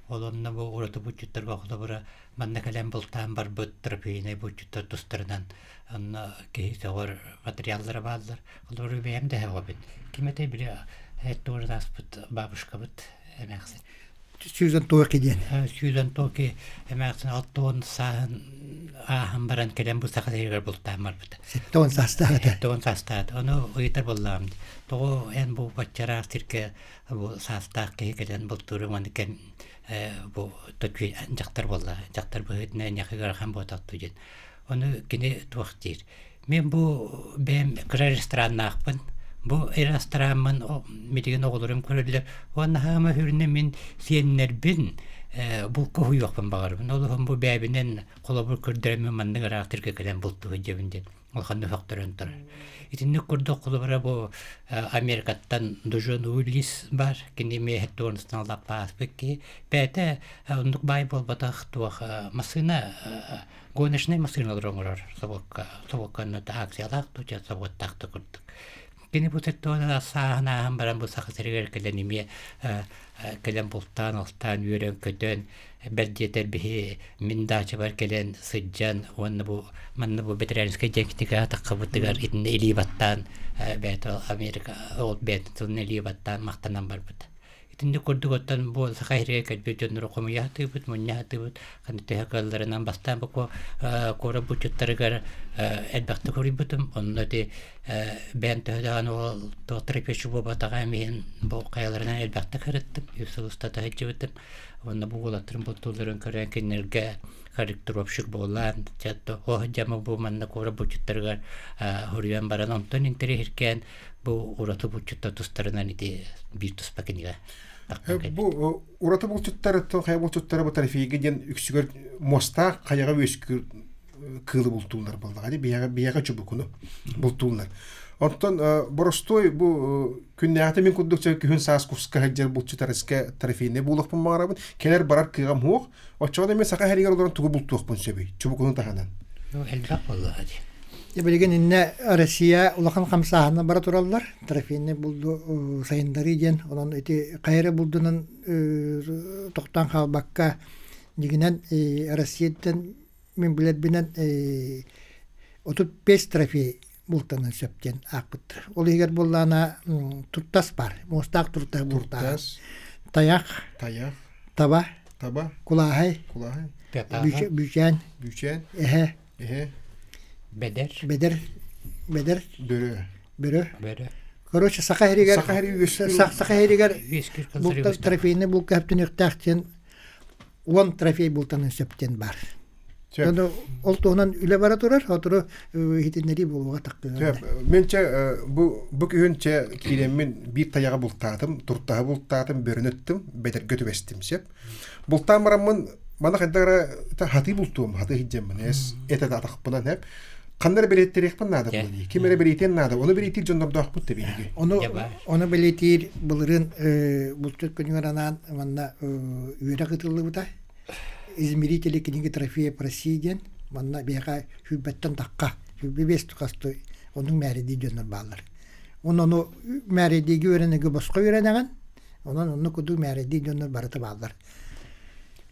Ол онно бу ураты булчуттарга холобура Манна кэлэн бултаан барбыт трофейнай булчуттар тустарынан онно киһи сөҕөр материаллара бааллар. Олору бэйэм да сөҕөбүн. Ким этэй били туора ааспыт бабушкабыт эмээхсин. Сьюзан Токи диэн. Сьюзан Токи эмээхсин 60 сааһын ааһан баран кэлэн бу саха сиригэр бултаан барбыта. 70 саастаах этэ. 70 саастаах. Ону ыйытар буоллаҕым. Тоҕо эн бу баччараах сиргэ бу саастаах киһи кэлэн бултууру маны кэм бу дьахтар буолла дьахтар быһыытынан эйиэхэ ыарахан буотахтуу диэн ону кини туох диир мин бу бэйэм кыра рестораннаахпын бу рестораммын билигин оҕолорум көрөллөр уонна хаама хүрүнэ мин сиэннэрбин булка уһуйуохпун баҕарабын ол иһин бу бэйэбинэн холобур көрдөрөммүн маннык ыраах сиргэ кэлэн бултуу сылдьабын диэн улаханнык өхтөрөн турар. Итинник курдук холобура бу Америкаттан Дужон Уиллис бар, кини эмиэ туонустан лаппааспыт киһи. Бэйэтэ оннук баай буолбатах туох массыына гоночнай массыыналары оҥорор собуокка собуокка акциялаах туча собуоттаах да курдук. Кини бу сеттуона сааһын ааһан баран бу Саха сиригэр кэлэн эмиэ кэлэн бултаан-алтаан үөрэн-көтөн бэл диэтэр биһи мин даачабар кэлэн сылдьан уонна бу манна бу ветеринарскай диагностикаҕа таххыбытыгар итиннэ илии баттаан бэйэтэ Америка ол бэйэтин тылын илии баттаан махтанан барбыта. Итинник курдук оттон бу Саха сиригэр кэлбит дьоннору хомуйа сатыыбыт, мунньа сатыыбыт, ханна төһө кыалларынан бастаан бу куорат булчуттарыгар элбэхтик хоруйбутум. Онно ити бэйэм төһө даҕаны ол туох буолбатаҕа иһин бу хайаларынан элбэхтик сырыттым, үс сыл устата сылдьыбытым. Уонна бу уолаттарым бултуулларын көрөн кинилэргэ корректировщик буолан, оо дьэ бу манна куорат булчуттарыгар хоруйан баран онтон интэриэһиргээн бу ураты булчуттар тустарынан ити биир туспа кинигэ Бу ураты булчуттар хайа булчуттара бу трофейга диэн үксүгэр муостаах хайаҕа үөскүүр кыылы бултууллар буоллаҕа дии биһиэхэ биһиэхэ чубукуну бултууллар. Оттон боростуой бу күннээҕитэ мин курдук күһүн саас куска сылдьар булчут арыска трофейнай буолуохпун баҕарабын. Кэлэр барар кыаҕым суох. Оччоҕуна мен саха иһэригэр олорон тугу бултуохпун сөбүй? Чубукуну таһынан. Элбэх буоллаҕа дии. Билигин иннэ Россия улахан хамсааһына бара тураллар. Трофейнай булду сайыннарыы диэн. Онон ити хайа эрэ булдунан тохтоон хаалбакка дьиҥинэн Россияттан мин билэрбинэн 35 трофей бултанан сөп диэн аахпыттар. Ол иһигэр буоллаҕына туртас баар, муостаах туртас бултаах. Тайах, тайах, таба, таба, кулааһай, кулааһай, бүүчээн, бүүчээн, эһэ, эһэ, бэдэр, бэдэр, бэдэр, бөрө, бөрө, бөрө. Короче, саха иһигэр саха иһигэр бултар трофейный булка хөптүнүөхтээх диэн 10 трофей бултанын сөп диэн баар. Ону ол туһунан үлэ бара турар, сотору иһитиннэрии буолуоҕа тахтыга. Мен чэ бу бу күһүн чэ киирэммин биир тайаҕа бултаатым, туртаһы бултаатым, бөрөнү ыттым, бэдэргэ түбэстим сөп. Бултаан бараммын мана хайдах эрэ хатыы бултуом, хатыы иһдьэммин эс этэ атахпынан хэп. Ханна эрэ бэлиэттэриэхпин наада буолуо. Ким эрэ бэлиэтиэн наада. Ону бэлиэтиир дьоннордоохпут тэбиһиги. Ону ону бэлиэтиир былырыын булчут күнүгэр анаан манна үөрэх ыытыллыбыта. Измерители книги трофеев России диэн манна биһиэхэ сүүрбэттэн тахха 25 хасты оннук мээрийдии дьоннор бааллар. Онон ону мээрийдиигэ үөрэнэргэ босхо үөрэнэҕин. Онон оннук курдук мээрийдии дьоннор барыта бааллар.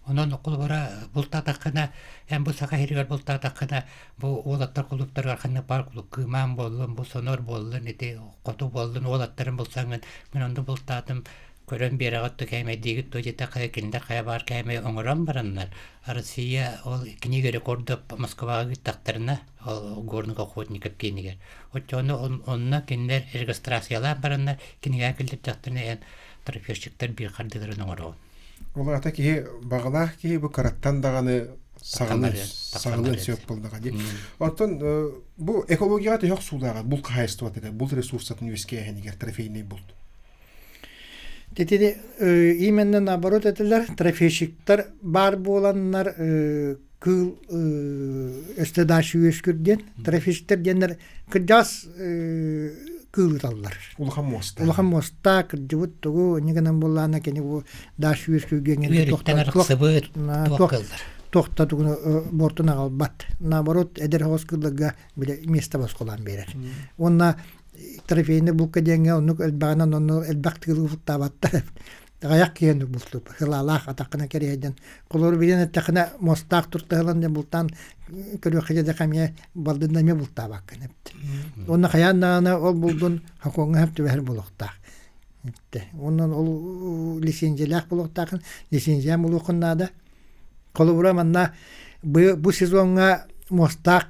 Онон холобура бултаатаххына, эн бу саха сиригэр бултаатаххына, бу уолаттар кулууптарыгар ханнык баар кулууп кыымаан буоллун, бу сонор буоллун, ити хоту буоллун уолаттарын булсаҥҥын, мин онно бултаатым, көрөн биэрэҕит да кээмэйдиигит дуо диэтэххэ кинилэр хайа баар кээмэй оҥорон бараннар Россия ол книга рекордов Москваҕа ыыттахтарына ол горных охотников киинигэр оччоҕуна онно кинилэр регистрациялаан бараннар кинигэҕэ киллэрдэхтэринэ эн трофейщиктар биир хардыыларын оҥороҕун. Ол аата киһи баҕалаах киһи бу кыраттан даҕаны саҕалыан саҕалыан сөп буоллаҕа дии. Оттон бу экологияҕа төһө охсуулааҕа булт хаһаайыстыбатыгар булт ресурсатын үөскээһинигэр трофейный булт. Итини именно наоборот этилэр, трофейщиктар баар буоланнар кыыл өстө дальше үөскүр диэн. Трофейщиктар диэннэр кырдьаҕас кыыл ыталлар. Улахан муоста. Улахан муоста, кырдьыбыт тугу, инньэ гынан буоллаҕына кини бу дальше үөскүүргэ туох да тугуну буортун аҕалбат. Наоборот, эдэр оҕус кыылларга бile место босхолоон биэрэр. Уонна трофейный булка диэҥҥэ оннук элбэҕинэн онно элбэх тыылы бултаабаттар. Аҕыйах киһи бултуур. Сылаалаах атаххына кэриэйдэн. Холобур билэн эттэххинэ муостаах туртаһылан диэн бултаан көрүөххэ дьэ эмиэ балдын эмиэ бултаабаккын эбит. Уонна хайаан даҕаны ол булдун хокуоҥҥа сөп түбэһэр буолуохтаах. Онон ол лицензиялээх буолуохтааххын, лицензиян булуоххун наада. Холобура манна бу сезоҥҥа муостаах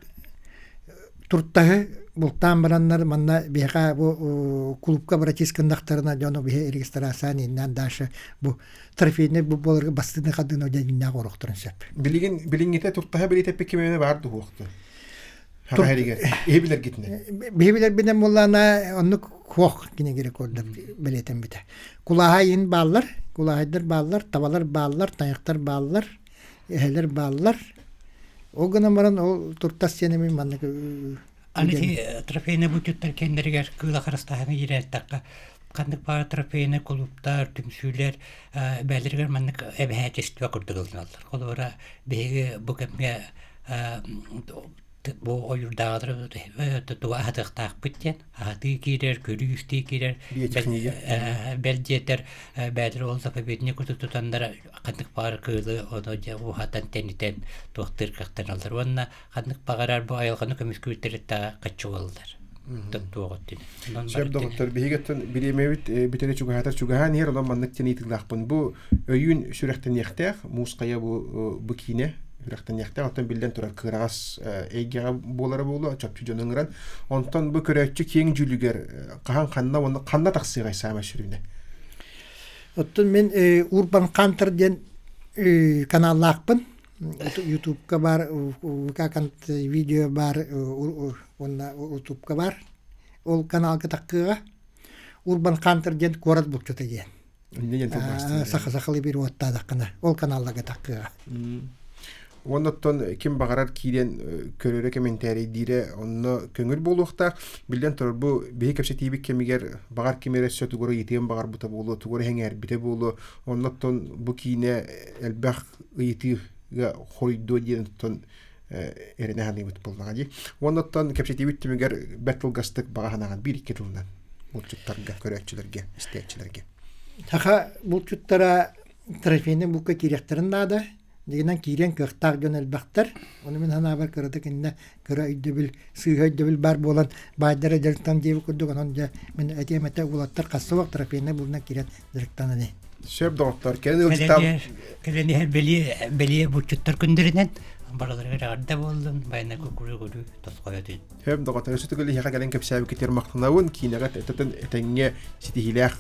туртаһы бултаан бараннар манна биһиэхэ бу клубка братисканнахтарына дьону биһи регистрацияны иннээн дальше бу трофейный бу буоларга бастыны хадыны дьэннээх орохторун сөп. Билигин билиҥҥитэ туртаһы билитэппит кимэне баар дуһуохту. Хаһаригэр иһи билэргитинэ. Биһи билэрбинэн буоллаана оннук хуох кинигэ рекорда бэлиэтэммитэ. Кулааһай бааллар, кулааһайдар бааллар, табалар бааллар, тайахтар бааллар, эһэлэр бааллар. Ол гынан баран ол туртас диэн эмин маннык Аны трофейный бутюттар кэннэригэр кыыла харыстааһыны иирээттахха ханнык баар трофейный кулууптар, түмсүүлэр бээлэригэр маннык эбэһээчистибэ курдук ылыналлар. Холобура, биһиги бу кэмҥэ бу ойуурдааҕылары тугу аһатыахтаахпыт диэн аһатыы киирэр, көрүү-истии киирэр, бэл диэтэр бэйэлэрэ ол заповедник курдук тутаннар ханнык баҕар кыылы ону дьэ уһатан тэнитэн туохтыыр кыахтаналлар уонна ханнык баҕарар бу айылҕаны көмүскүүртэриттэ хаччы буолаллар. Туох өттүнэн. Сөп доҕоттор, биһиги оттон бириэмэбит бүтэрэ чугаһаатар чугаһаан иһэр, онон маннык диэн ыйытыылаахпын. Бу өйүүн сүрэхтэниэхтээх, муус хайа бу бу киинэ сүрэхтэниэхтээх, оттон биллэн турар кыараҕас эйгэҕэ буолара буолуо, чопчу дьону ыҥыран. Онтон бу көрөөччү киэҥ дьүүлүгэр хаһан ханна уонна ханна тахсыаҕай саамай сүрүнэ? Оттон мин Урбан Хантер диэн каналлаахпын. Ютубка баар, ВК видео баар уонна Ютубка баар. Ол каналга таххыаҕа. Урбан Хантер диэн куорат булчута диэн. Саха сахалыы биир уоттаатаххына ол каналларга таххыаҕа. Оннуттан ким баҕарар киирэн көрөрө кэмэнтээрийдиирэ онно көҥүл буолуохтаах. Биллэн турар, бу биһи кэпсэтиибит кэмигэр баҕар ким эрэ өссө тугу эрэ ыйытыан баҕарбыта буолуо, тугу эрэ сэҥээрбитэ буолуо. Оннуттан бу киинэ элбэх ыйытыыга хоруйдуо диэн оттон эрэнэ саныыбыт буоллаҕа дии. Уоннаттан кэпсэтиибит түмүгэр бэрт кылгастык баҕа санааҕын биир-икки тылынан булчуттарга, көрөөччүлэргэ, истээччилэргэ. Саха булчуттара трофейнай булка киириэхтэрин наада. Дьиҥинэн киириэн кыахтаах дьон элбэхтэр. Ону мин санаабар кыратык иннэ кыра өйдөбүл, сыыһа өйдөбүл баар буолан баайдара дьарыктан диэбит курдук онон дьэ мин этиэм этэ уолаттар хасса суох трофейнай булунан киирэн дьарыктанан ини. Сөп доҕоттор, кэлин ыалдьыттаам. Кэлэн иһэр бэлиэ бэлиэ булчуттар күндэринэн барыларыгар эҕэрдэ буоллун, байанай кукуру-куру тосхойотун. Сөп доҕоттор, өссө төгүл эһиэхэ кэлэн кэпсээбиккитигэр махтанабын, киинэҕэ этэҥҥэ ситиһиилээх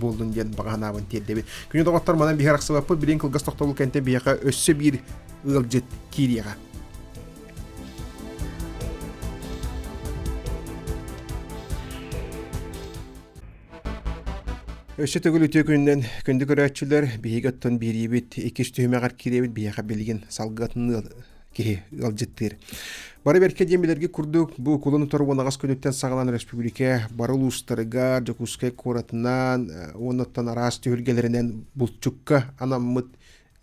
буоллун диэн баҕа санаабын тиэрдэбин. Күнү доҕоттор манан биһиги арахсыбаппыт, билигин кылгас тохтобул кэнтэ биһиэхэ өссө биир ыалдьыт киириэҕэ. Өссө төгүл үтүө күнүнэн күндү көрөөччүлэр, биһиги оттон биэриибит иккис түһүмэҕэр киирэбит, биһиэхэ билигин салгыатын киһи ыалдьыттыыр. Бары бэркэ диэн билэргит курдук, бу кулун утар уонаҕас күнүттэн саҕалаан республика бары улуустарыгар, Дьокуускай куоратынан уоннаттан араас түһүлгэлэринэн булчукка анаммыт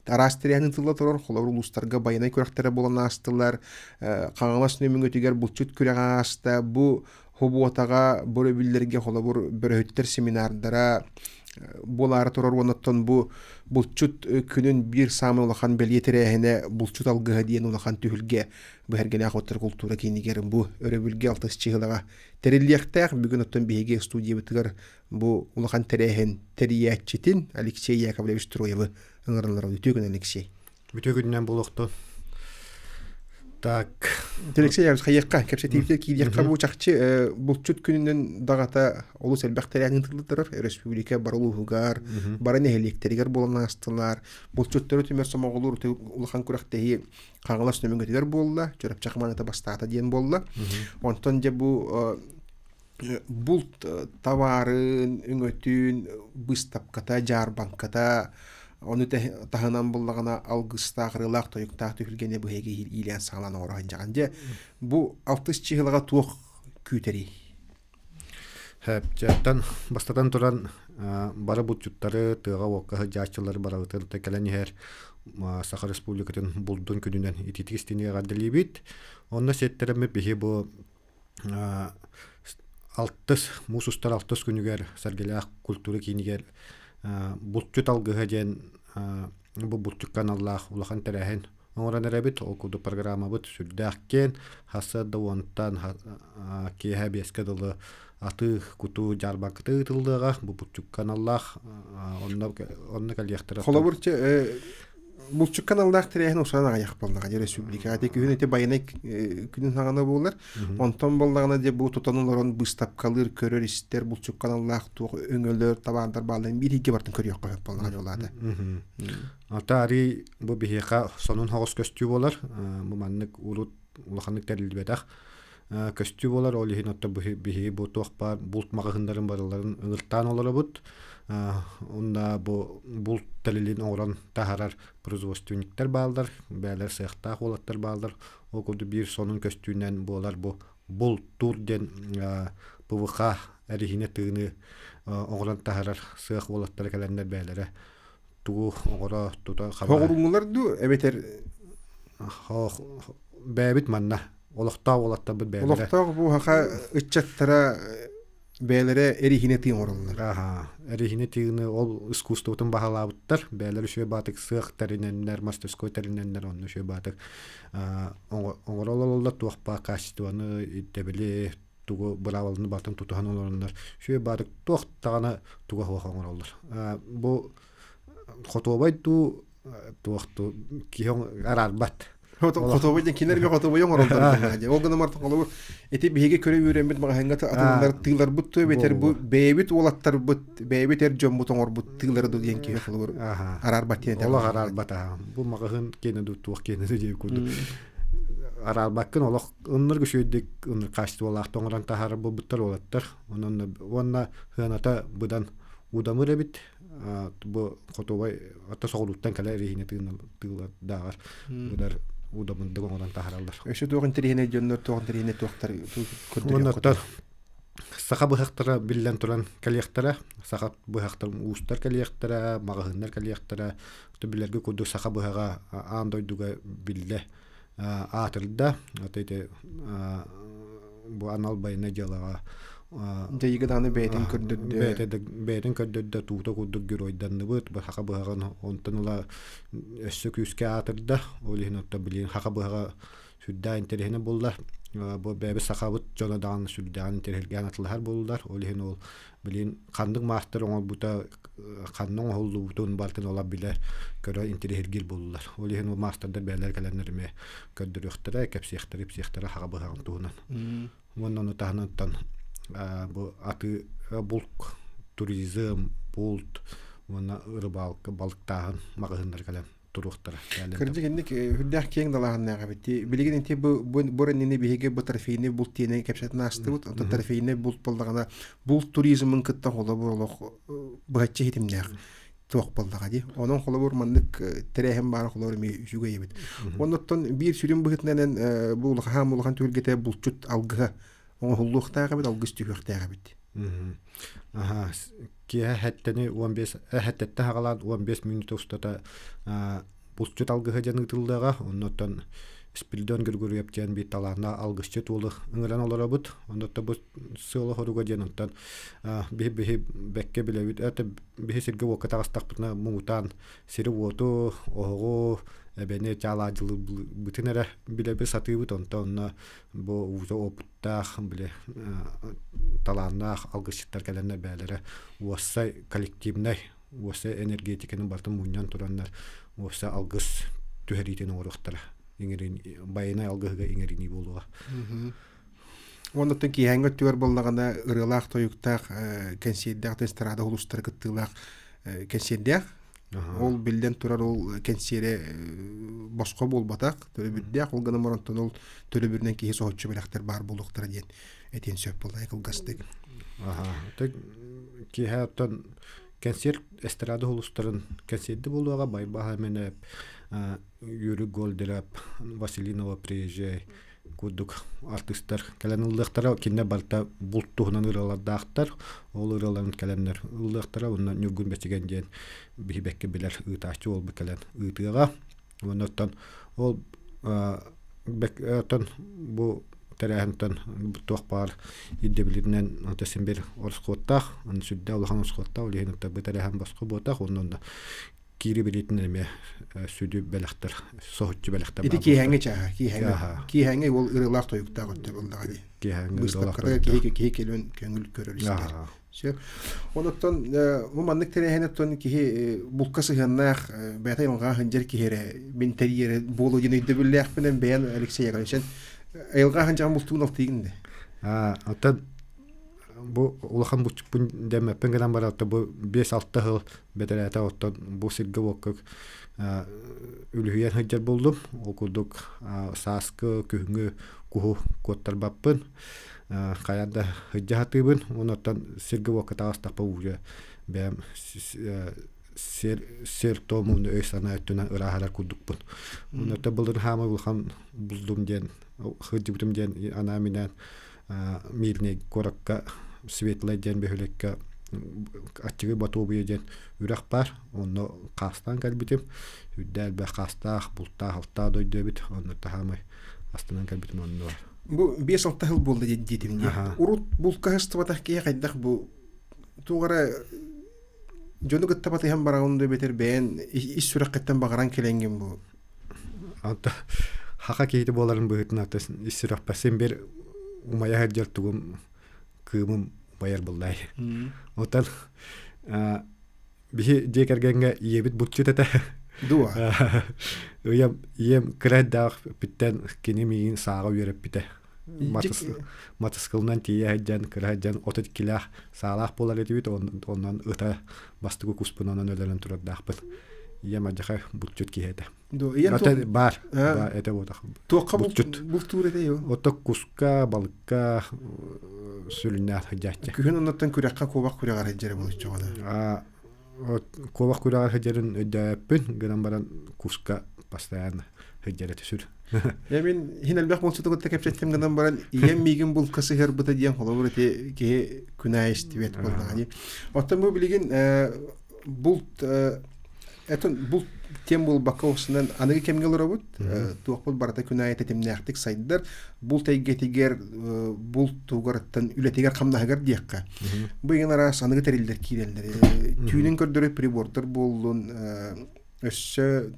араас тэрээһин ыытылла турар. Холобур, улуустарга байанай күрэхтэрэ буолан аастылар. Хаҥалас Нөмүҥүтүгэр булчут күрэҕэ ааста. Бу Хобуотаҕа бу өрөбүллэргэ холобур бөрөһүттэр семинардара буолаары турар уоннаттан бу булчут күнүн биир саамай улахан бэлиэ тэрээһинэ булчут алгыһа диэн улахан түһүлгэ Быһэргэлээх оттор култуура киинигэр бу өрөбүлгэ алтыс чыһылаҕа тэриллиэхтээх. Бүгүн оттон биһиги студиябытыгар бу улахан тэрээһин тэрийээччитин Алексей Яковлевич Троевы ыҥыраллар. Үтүө күн, Алексей. Үтүө күнүнэн буолуохтун. Так. Алексей Яковлевич, хайыахха, кэпсэтиибитигэр киириэххэ бу чахчы булчут күнүнэн даҕата олус элбэх тэрээһин ыытыллар. Өрөспүүбүлүкэ бары улууһугар, бары нэһилиэктэригэр буолан аастылар. Булчуттары түмэр сомоҕолуур улахан күрэхтэһии Хаҥалас Нөмүгэтигэр буолла, Чурапчы хамаандата бастаата диэн буолла. Онтон дьэ бу булт табаарын, өҥөтүн быыстапката, дьаарбаҥката, ону таһынан буллаҕына алгыстаах, ырыалаах, тойуктаах түһүлгэни быһыга иилээн саҕалаан оҥоро сылдьаҕын. Дьэ, бу алтыс чыһылаҕа туох күүтэрий? Хэпчэттэн бастатан туран бары булчуттары, тыаҕа-уокка сылдьааччылары барыбытын кэлэн иһэр Саха Республикатын булдун күнүнэн ититик истиҥник эҕэрдэлиибит. Онно сиэттэрэммит биһи бу алтыс муус устар алтыс күнүгэр Сэргэлээх культура киинигэр булчут алгыһа диэн бу булчукка аналлаах улахан тэрээһин оҥорон эрэбит. Ол курдук программабыт сүрдээх киэҥ. Сарсыарда уонтан киэһэ биэскэ дылы атыы кутуу дьаарбаҥката ыытыллыаҕа. Бу булчукка аналлаах онно онно кэлиэхтэрэ. Холобур, булчукка аналлаах тэрээһин усанан аҕыйах буоллаҕа дьэ республикаҕа ити күһүн ити байанай күнүн саҕана буолар. Онтон буоллаҕына дьэ бу тутан олорон быыстапкалыыр, көрөр-истэр булчукка аналлаах туох өҥөлөр, табаардар баалларын биир иһигэр бартын көрүөххэ сөп буоллаҕа дьэ ол аата. Ата арый бу биһиэхэ сонун соҕус көстүү буолар. Бу маннык урут улаханнык тэриллибэтэх көстүү буолар. Ол иһин оттон биһиги бу туох баар булт маҕаһыыннарын барыларын ыҥыртаан олоробут. Онно бу булт тэрилин оҥорон таһаарар производственниктар бааллар, бэйэлэр сыахтаах уолаттар бааллар. Ол курдук биир сонун көстүүнэн буолар бу бултуур диэн ПВХ эриһинэ тыыны оҥорон таһаарар сыах уолаттара кэлэннэр бэйэлэрэ тугу оҥоро тута хаба Хоҕуруҥҥулар дуу эбэтэр бэйэбит манна олохтоох уолаттарбыт бэйэлэрэ олохтоох бу саха ыччаттара бэйэлэрэ эриһинэ тыы оҥороллор. Аха, эриһинэ тыыны ол искусствотын баһылаабыттар. Бэйэлэр үчүгэй баатык сыах тэринэннэр, мастерской тэринэннэр онно үчүгэй баатык оҥороллор туох баар качествоны, ирдэбили, тугу быраабыланы барытын тутуһан олороннор үчүгэй баатык туох даҕаны туга суох оҥороллор. Бу хотуобай дуу туох дуу киһи араарбат. Хотуобай диэн кинилэр эмиэ хотуобай оҥороллор диэн. Ол гынан баран холобур ити биһиги көрө үөрэммит маҕаһыыҥҥа атыллар тыыларбыт туу эбэтэр бу бэйэбит уолаттарбыт, бэйэбит эр дьоммут оҥорбут тыылары дуу диэн киһи холобур араарбат диэн. Олох араарбат аха. Бу маҕаһыын киэнэ дуу туох киэнэ дуу диэн курдук. Араарбаккын олох ыннырык үчүгэйдик ыннырык хаачыстыбалаахтык оҥорон таһаарар буолбуттар уолаттар. Онон уонна сыаната быдан удамыр эбит. Бу хотуобай ата соҕурууттан кэлэр эриһини тыылардааҕар быдар. удамындык оҥорон таһаараллар. Өссө туох интэриэһинэй дьоннор туох интэриэһинэй туохтар көрдөрүөххүтүй? Саха быһахтара биллэн туран кэлиэхтэрэ, саха быһахтарын уустар кэлиэхтэрэ, маҕаһыыннар кэлиэхтэрэ. Билэргэ курдук саха быһаҕа аан дойдуга биллэ аатырда. Ити бу анал байыаннай дьыалаҕа Дьайыыга даҕаны бэйэтин көрдөрдө. Бэйэтин көрдөрдө, туута курдук геройданныбыт. Бу саха быһаҕын онтон ыла өссө күүскэ аатырда. Ол иһин оттон билигин саха быһаҕа сүрдээх интэриэһинэй буолла. Бу бэйэбит сахабыт дьоно даҕаны сүрдээҕин интэриэһиргээн атылаһар буоллулар. Ол иһин ол билигин ханнык маастар оҥорбута, ханна оҥоһуллубутун барытын ола билэр, көрө интэриэһиргиир буоллулар. Ол иһин ол маастардар бэйэлэрэ кэлэннэр эмиэ көрдөрүөхтэрэ, кэпсиэхтэрэ, ипсиэхтэрэ хаҕа быһаҕын туһунан. Уонна ону таһынан бу атыы булк, туризм, булт уонна рыбалка, балыктааһын маҕаһыыннар кэлэн туруохтара. Кырдьык инник үрдээх киэҥ далааһыннаах эбит. Билигин инти бу бу иннини биһиги бу трофейный булт диэни кэпсэтэн аастыбыт. Онтон трофейный булт буоллаҕына булт туризмын кытта холобур олох быһаччы хитимнээх туох буоллаҕа дии. Онон холобур маннык тэрээһин баара холобур эмиэ үчүгэй эбит. Оннуттан биир сүрүн быһыытынан бу улахан улахан түһүлгэтэ булчут алгыһа оҥоһуллуохтаах эбит, алгыс түһүөхтээх эбит. Аха, киэһэ хэттэни 15 хэттэттэн хагалаан 15 мүнүүтэ устата булчут алгыһа диэн ыытыллыаҕа. Оннуттан Спиридон Григорьев диэн биир талааннаах алгысчыт уолу ыҥыран олоробут. Оннуттан бу сыала-соруга диэн онтон биһи биһи бэккэ билэбит. Это биһи сиргэ уокка таҕыстахпытына муҥутаан сири-уоту, оһоҕу, эбэни чаалаадьылыыбытын эрэ билэбит сатыыбыт. Онтон онно бу уута опыттаах, били талааннаах алгысчыттар кэлэннэр бэйэлэрэ уоссай коллективнай уоссай энергетиканы барытын мунньан тураннар уопсай алгыс түһэриитин оҥоруохтара. Иҥэрин байанай алгыһыга иҥэринии буолуоҕа. Оннуттан киэһээҥҥи өттүгэр буоллаҕына ырыалаах тойуктаах кэнсиэрдээх эстрада улуустара кыттыылаах кэнсиэрдээх. Ол биллэн турар ол кэнсиэрэ босхо буолбатах, төлөбүрдээх. Ол гынан баран ол төлөбүрүнэн киһи соһуччу бэлэхтэр баар буолуохтара диэн этиэн сөп буолла кылгастык. Киэһэ оттон кэнсиэр эстрада улуустарын кэнсиэрди буолуоҕа Байбаһа Менеп, Юрий Гольдеров, Василинова Приезжай курдук артыыстар кэлэн ыллыахтара. Кинилэр барыта булт туһунан ырыалардаахтар. Ол ырыаларын кэлэннэр ыллыахтара. Уонна Ньургун Бэчигэн диэн биһи бэккэ билэр ыытааччы уолбут кэлэн ыытыаҕа. Уонна оттон ол оттон бу тэрээһинтэн туох баар ирдэбилинэн ата син бир ороскуоттаах, сүрдээх улахан ороскуоттаах, ол иһин бу тэрээһин босхо буотах, онно киири билиитин эмиэ сүдү бэлэхтэр, соһуччу бэлэхтэр Ити киэһээҥҥи чааһа, киэһээҥҥи. Киэһээҥҥи ол ырыалаах тойуктаах өттө буоллаҕа дии. Киэһээҥҥи Быыстапката киһи киһи кэлэн көҥүл көрөр истэр. Сөп. Онуттан бу маннык тэрээһин оттон киһи булка сыһыаннаах бэйэтэ айылҕаҕа сылдьар киһи эрэ мин тэрийэрэ буолуо диэн өйдөбүллээхпинэн бэйэн Алексей Яковлевич айылҕа сылдьан бултуун алтыйгын да. Оттон бу улахан булчуппун дэммэппин гынан баран бу 5-6 сыл бэтэрээтэ оттон бу сиргэ-уокка үлүһүйэн сылдьар буоллум. Ол курдук сааскы, күһүҥҥү куһу куоттарбаппын. Хайаан да сылдьа сатыыбын. Онон сиргэ-уокка таҕыстахпа уже бэйэм сир сир туом өй-санаа өттүнэн ырааһырар курдукпун. Онон былыр хаамай улахан булдум диэн сылдьыбытым диэн анаан-минээн Мирнэй куоракка Светлай диэн бөһүөлэккэ Аччыгый Ботуобуйа диэн үрэх баар. Онно хаастаан кэлбитим. Үрдэ элбэх хаастаах, бултаах-алтаах дойду эбит. Онно таһаамай астынан кэлбитим онно. Бу 5-6 сыл буолла диэтим дии. Урут булкаһыстыбатах киһи хайдах бу туох эрэ дьону кытта батыһан бараҕын да эбэтэр бэйэн ис сүрэххиттэн баҕаран кэлэҥҥин бу Онто хаха киһити буоларын быһыытынан ис сүрэхпэр син бир умайа сылдьар тугум кыымым умайар буллай. Оттон биһи дьиэ кэргэҥҥэ ийэбит булчут этэ. Дуо? Ийэм, ийэм кыра эрдэҕиттэн кини миигин сааҕа үөрэппитэ. Матыскылынан тиийэ сылдьан, кыра сылдьан 32-лээх саалаах буолар этибит, онон ыта бастакы куспун онон өлөрөн турардаахпын. Ийэм адьаха булчут киһи этэ. Ата баар, этэ буотах. Туохха бултуур этэ юу? Ото куска, балыкка сүрүннээх сылдьааччы. Күһүн оннуттан күрэххэ куобах күрэҕэр сылдьара буолуччуҕана. Куобах күрэҕэр сылдьарын өйдөөппүн, гынан баран куска постоянно сылдьар этэ сүр. Я мин хин элбэх булчуту кытта кэпсэттим гынан баран ийэм миигин булка сыһыарбыта диэн холобур ити киһи күнаа истибэт буоллаҕа дии. Оттон бу билигин булт этон булт тем буолбакка осунан аныгы кэмҥэ олоробут. Туохпут барыта күн аайы тэтимнээхтик сайдар. Булт эйгэтигэр булт тугугар үлэтигэр хамнаһыгар диэххэ. Бу игин араас аныгы тэриллэр киирэллэр. Түүнүн көрдөрөр прибордар буоллун өссө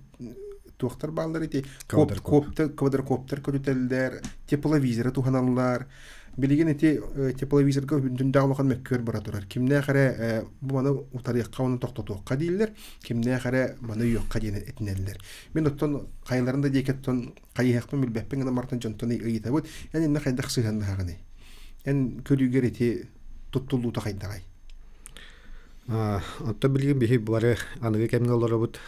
туохтар бааллар ити квадрокоптер көтүтэллэр, тепловизоры туһаналлар. Билигин ити тепловизорга хүндүндээх улахан мөккүөр бара турар. Кимнээх эрэ бу маны утарыахха уонна тохтотуохха дииллэр, кимнээх эрэ маны өйүөххэ диэн этинэллэр. Мин оттон хайаларын да диэки оттон хайыһыахпын билбэппин гынан баран дьонтон ыйытабыт. Эн иннэ хайдах сыһыаннаһаҕыный? Эн көрүүгэр ити туттуллуута хайдаҕай? Оттон билигин биһи бары аныгы кэмҥэ олоробут,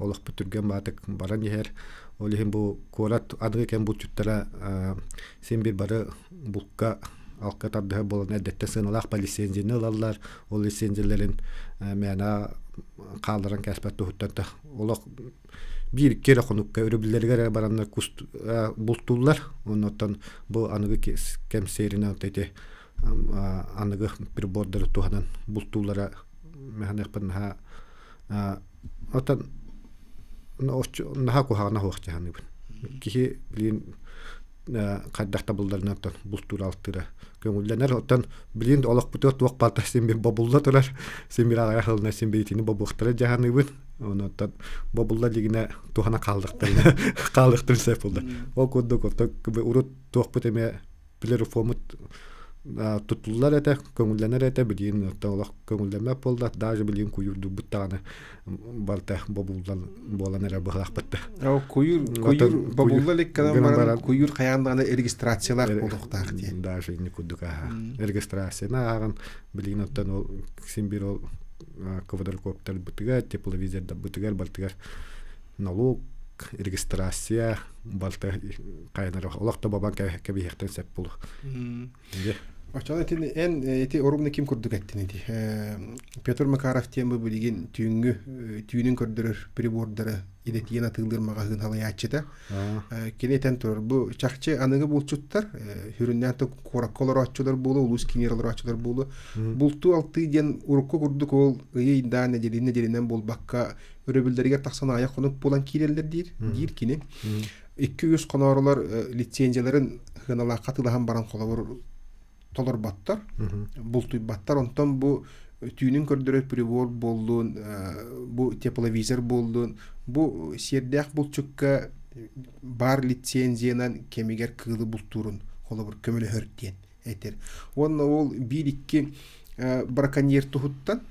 олохпут түргэн баатык баран иһэр. Ол иһин бу куорат аныгы кэм булчуттара син биир бары булка алка тардыһар буолан эрдэттэн сыаналаах по лицензияны ылаллар. Ол лицензияларын мээнэ хаалларан кээспэт туһуттан та олох биир икки эрэ хонукка өрөбүллэригэр эрэ бараннар кус бултууллар. Оннуттан бу аныгы кэм сиэринэн ити аныгы прибордары туһанан бултууллара мэхэнэхпин наһаа отон наһаа куһаҕана суох дьаһаныыбын. Киһи билин хайдах табылларынан оттон бултуур алтыыра көҥүллэнэр. Оттон билин олохпутугар туох баарта син бир бобулла турар. Син бир аҕыйах сылынан син бир итини бобуохтара дьаһаныыбын. Онон бобулла илигинэ туһана хааллахтарына хаалыахтарын сөп буолла. Ол курдук оттон урут туохпут эмэ плерофомут тутуллар этэ, көҥүллэнэр этэ, билигин оттон олох көҥүллэммэт буолла, даже билигин куйуурдурбут даҕаны барыта бобуллан буолан эрэр быһылаахпыт да. Куйуур куйуур бобулла илик гынан баран куйуур хайаан даҕаны регистрациялаах буолуохтаах диэн. Даже инник курдук аха. Регистрацияны ааҕан билигин оттон ол син биир ол квадрокоптербытыгар, тепловизордарбытыгар барытыгар налог регистрация балта хайанар олох да бабан кэбиһиэхтэн сөп булу. Оччоҕо итини эн ити орумна ким курдук эттин ити? Петр Макаров диэн бу билигин түүҥҥү түүнүн көрдөрөр прибордары идэтийэн атыылыыр маҕаһыын халайааччыта. Кини этэн турар бу чахчы аныгы булчуттар сүрүннээн куоракка олорооччулар буолуо, улуус киинигэр олорооччулар буолуо. Бултуу алтыы диэн урукку курдук ол ыйы ыйдаан нэдиэлин нэдиэлинэн буолбакка өрөбүллэригэр тахсан аҕыйах хонук буолан киирэллэр диир, диир кини. 2-3 хонооролор лицензияларын сыаналаахха атыылаһан баран холобур толорботтор, бултуйбаттар. Онтон бу түүнүн көрдөрөр прибор буоллун, бу тепловизор буоллун, бу сиэрдээх булчукка баар лицензиянан кэмигэр кыылы бултуурун холобур көмөлөһөр диэн этэр. Уонна ол биир-икки браконьер туһуттан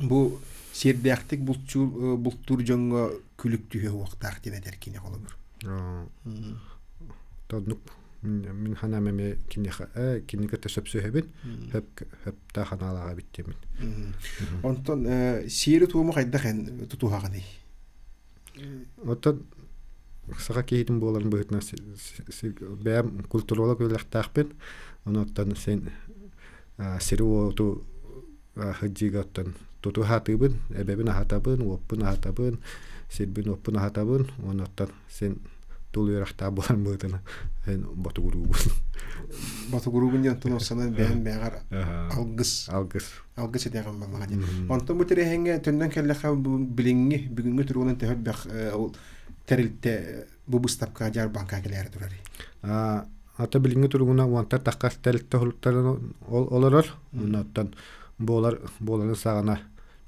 бу сиэрдээхтик булчуур бултуур дьоҥҥо күлүк түһүө уохтаах диэн этэр кини холобур. Тоннук мин ханаам эмиэ киниэхэ кини кытта сөпсөһөбүн хөп хөптөөх ханаалааҕа эбит диэмин. Онтон сиэри-туому хайдах эн тутуһаҕыный? Оттон саха киһитин буоларын быһыытынан бэйэм культуролог үөрэхтээхпин. Онуттан син сири-уоту сылдьыыга оттон тутуһаатыыбын, эбэбин аһатабын, уоппун аһатабын, сирбин уоппун аһатабын. Онуттан син тул үөрэхтээх буолан быһыытынан син ботугуруубун. Ботугуруубун диэн оттон санан бэйэм бэйэҕэр алгыс. Алгыс. Алгыс итэҕин баллаҕа диэн. Онтон бу тэрээһиҥҥэ төннөн кэллэххэ билиҥҥи бүгүҥҥү туругунан төһө элбэх ол тэрилтэ бу быыстапка дьаарбаҥка кэлээри турар? Ата билиҥҥи туругунан уонтан тахха тэрилтэ олорор. Оннуттан буолар буоларын саҕана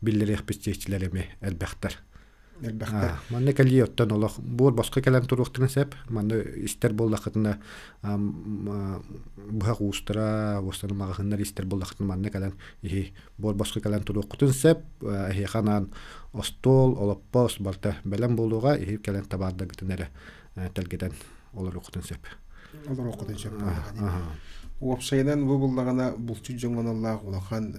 биллэриэхпит чиэччилэр эмиэ элбэхтэр. Элбэхтэр. Манна кэлии оттон олох буор босхо кэлэн туруохтарын сөп. Манна истэр буоллаххытына быһах уустара, уостаны маҕаһыыннар истэр буоллаххытына манна кэлэн иһи буор босхо кэлэн туруоххутун сөп. Эһиэхэ анаан остуол, олоппос барыта бэлэм буолуоҕа. Иһи кэлэн табаардаргытын эрэ тэлгэтэн олоруоххутун сөп. Олоруоххутун сөп буоллаҕа. Уопсайынан бу буллаҕына булчут дьоҥҥо аналлаах улахан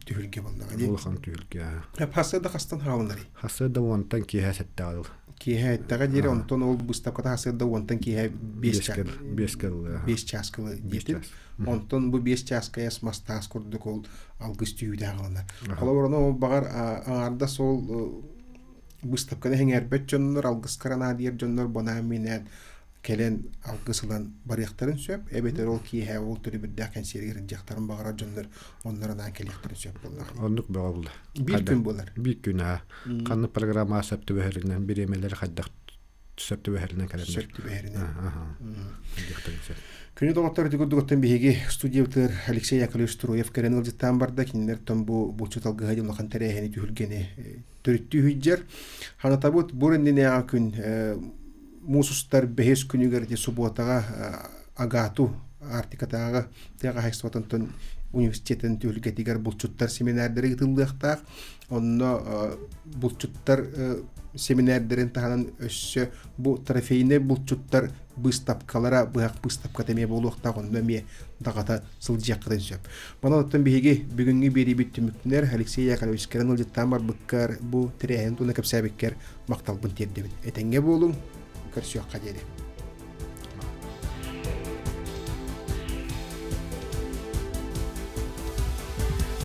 түһүлгэ буоллаҕа дии. Улахан түһүлгэ. Хасыада хастан хаалынарый? Хасыада уонтан киэһэ сэттэҕэ дылы. Киэһэ эттэҕэ диэри, онтон ол быыстапката хасыада уонтан киэһэ биэс биэс кылы. Биэс чаас кылы диэтин. Онтон бу биэс чааска эс мас таас курдук ол алгыс түһүүтэ аҕаланар. Холобур, ону ол баҕар аҥаардас ол быыстапканы сэҥээрбэт дьоннор, алгыска наадыйар дьоннор банаан-минээн кэлэн алгыс ылан барыахтарын сөп, эбэтэр ол киэһэ ол төлөбүрдээх кэнсиэригэр сылдьыахтарын баҕарар дьоннор оннор анаан кэлиэхтэрин сөп буоллаҕа. Оннук бөҕө буолла. Биир күн буолар. Биир күн аа. Ханнык программа сөп түбэһэринэн, бириэмэлэри хайдах сөп түбэһэринэн кэлэннэр. Сөп түбэһэринэн. Күнү доҕоттор ити курдук биһиги студиябытыгар Алексей Яковлевич Строев кэлэн ыалдьыттаан барда. Кинилэр бу булчут алгыһа диэн улахан тэрээһини түһүлгэни төрүттүү сылдьар. Ханатабыт бур иннинээҕи күн муус устар бэһис күнүгэр ити субуотаҕа АГАТУ Арктикатааҕы тыа хаһаайыстыбатын университетын түһүлгэтигэр булчуттар семинардары ыытыллыахтаах. Онно булчуттар семинардарын таһынан өссө бу трофейнай булчуттар быыстапкалара быһах быыстапката эмиэ буолуохтаах онно эмиэ даҕата сылдьыаххытын сөп. Манан оттон биһиги бүгүҥҥү биэриибит түмүктэнэр Алексей Яковлевич кэлэн ыалдьыттаан барбыккар бу тэрээһин туһунан кэпсээбиккэр махталбын тиэрдэбин. Этэҥҥэ буолуҥ, көрсүөххэ диэри.